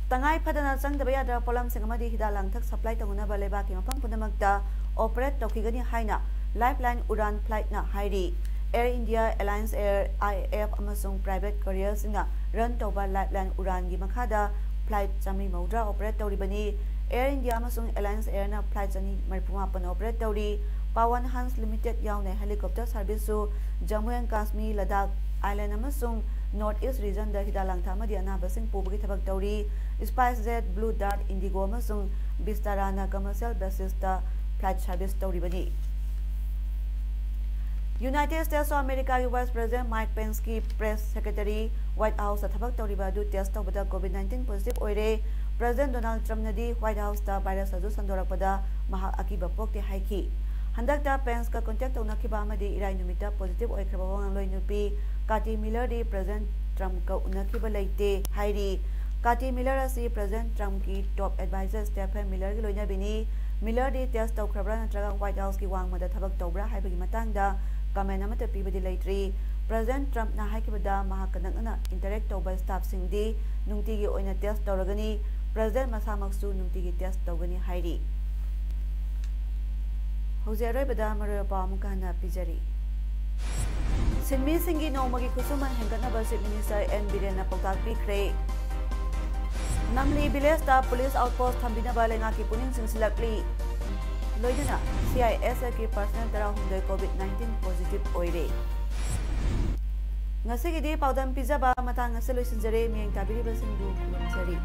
ꯇꯉꯥꯏ ꯐꯗꯅ ꯆꯪꯗꯕ ꯌꯥꯗ꯭ꯔꯕ ꯄꯣꯠꯂꯝꯁꯤꯡ ꯑꯃꯗꯤ ꯍꯤꯗꯥꯛ ꯂꯥꯡꯊꯛ supply ꯇꯧꯅꯅꯕ ꯂꯩꯕꯥꯛꯀꯤ ꯃꯐꯝ ꯄꯨꯝꯅꯃꯛꯇ operate ꯇꯧꯈꯤꯒꯅꯤ ꯍꯥꯏꯅ Lifeline Udan flight ꯅ ꯍꯥꯏꯔꯤ꯫ Air India, Alliance Air, I A F ꯑꯃꯁꯨꯡ private courier ꯁꯤꯡꯅ run ꯇꯧꯕ Lifeline Udan ꯒꯤ ꯃꯈꯥꯗ flight ꯆꯥꯃꯔꯤ ꯃꯧꯗ꯭ꯔꯥ operate ꯇꯧꯔꯤꯕꯅꯤ꯫ Air India ꯑꯃꯁꯨꯡ Alliance Air ꯅ flight ꯆꯅꯤ ꯃꯔꯤꯐꯨ ꯃꯥꯄꯟ operate ꯇꯧꯔꯤ꯫ Pawan Hans Limited ꯌꯥꯎꯅ helicopter service ꯁꯨ Jammu and Kashmir, Ladakh, Island ꯑꯃꯁꯨꯡ North East region ꯗ ꯍꯤꯗꯥꯛ ꯂꯥꯡꯊꯛ ꯑꯃꯗꯤ ꯑꯅꯥꯕꯁꯤꯡ ꯄꯨꯕꯒꯤ ꯊꯕꯛ ꯇꯧꯔꯤ꯫ SpiceJet, Blue Dart, IndiGo ꯑꯃꯁꯨꯡ Vistara ꯅ commercial basis ꯇ flight service ꯇꯧꯔꯤꯕꯅꯤ꯫ United States of Americaꯒꯤ Vice President Mike Penceꯀꯤ press secretary White Houseꯇ ꯊꯕꯛ ꯇꯧꯔꯤꯕ ꯑꯗꯨ test ꯇꯧꯕꯗ COVID nineteen positive ꯑꯣꯏꯔꯦ꯫ President Donald Trumpꯅꯗꯤ White Houseꯇ virus ꯑꯗꯨ ꯁꯟꯗꯣꯔꯛꯄꯗ ꯃꯍꯥꯛ ꯑꯀꯤꯕ ꯄꯣꯛꯇꯦ ꯍꯥꯏꯈꯤ꯫ ꯍꯟꯗꯛꯇ Penceꯀ contact ꯇꯧꯅꯈꯤꯕ ꯑꯃꯗꯤ ꯏꯔꯥꯏ ꯅꯨꯃꯤꯠꯇ positive ꯑꯣꯏꯈ꯭ꯔꯕ ꯋꯥꯉꯥꯡꯂꯣꯏ ꯅꯨꯄꯤ Katie Millerꯗꯤ President Trumpꯀ ꯎꯅꯈꯤꯕ ꯂꯩꯇꯦ ꯍꯥꯏꯔꯤ꯫ Katie Miller ꯑꯁꯤ President Trumpꯀꯤ top advisor Stephen Millerꯒꯤ ꯂꯣꯏꯅꯕꯤꯅꯤ꯫ Millerꯗꯤ test ꯇꯧꯈ꯭ꯔꯕ꯭ꯔꯥ ꯅꯠꯇ꯭ꯔꯒ White Houseꯀꯤ ꯋꯥꯡꯃꯗ ꯊꯕꯛ ꯇꯧꯕ꯭ꯔꯥ ꯍꯥꯏꯕꯒꯤ ꯃꯇꯥꯡꯗ comment ꯑꯃꯠꯇ ꯄꯤꯕꯗꯤ ꯂꯩꯇ꯭ꯔꯤ꯫ President Trumpꯅ ꯍꯥꯏꯈꯤꯕꯗ ꯃꯍꯥꯛꯀ ꯅꯛꯅꯅ interact ꯇꯧꯕ staffꯁꯤꯡꯗꯤ ꯅꯨꯡꯇꯤꯒꯤ ꯑꯣꯏꯅ test ꯇꯧꯔꯒꯅꯤ꯫ President ꯃꯁꯥꯃꯛꯁꯨ ꯅꯨꯡꯇꯤꯒꯤ test ꯇꯧꯒꯅꯤ ꯍꯥꯏꯔꯤ꯫ ꯍꯧꯖꯤꯛ ꯑꯔꯣꯏꯕꯗ ꯃꯔꯨꯑꯣꯏꯕ ꯄꯥꯎ ꯑꯃꯨꯛꯀ ꯍꯟꯅ ꯄꯤꯖꯔꯤ꯫ ꯁꯤꯟꯃꯤꯁꯤꯡꯒꯤ ꯅꯣꯡꯃꯒꯤ ꯈꯨꯠꯁꯨꯃꯟ ꯍꯦꯟꯒꯠꯅꯕ Chief Minister N ꯕꯤꯔꯦꯟꯅ ꯄꯥꯎꯇꯥꯛ ꯄꯤꯈ꯭ꯔꯦ꯫ ꯅꯝꯂꯤ villageꯇ police outpost ꯊꯝꯕꯤꯅꯕ ꯂꯩꯉꯥꯛꯀꯤ ꯄꯨꯛꯅꯤꯡ ꯆꯤꯡꯁꯤꯜꯂꯛꯂꯤ꯫ ꯂꯣꯏꯅꯅ CISFꯀꯤ personnel ꯇꯔꯥꯍꯨꯝꯗꯣꯏ COVID nineteen positive ꯑꯣꯏꯔꯦ꯫ ꯉꯁꯤꯒꯤꯗꯤ ꯄꯥꯎꯗꯝ ꯄꯤꯖꯕ ꯃꯇꯥꯡ ꯑꯁꯤꯗ ꯂꯣꯏꯁꯤꯟꯖꯔꯦ꯫ ꯃꯤꯠꯌꯦꯡ ꯇꯥꯕꯤꯔꯤꯕꯁꯤꯡꯕꯨ ꯈꯨꯔꯨꯝꯖꯔꯤ꯫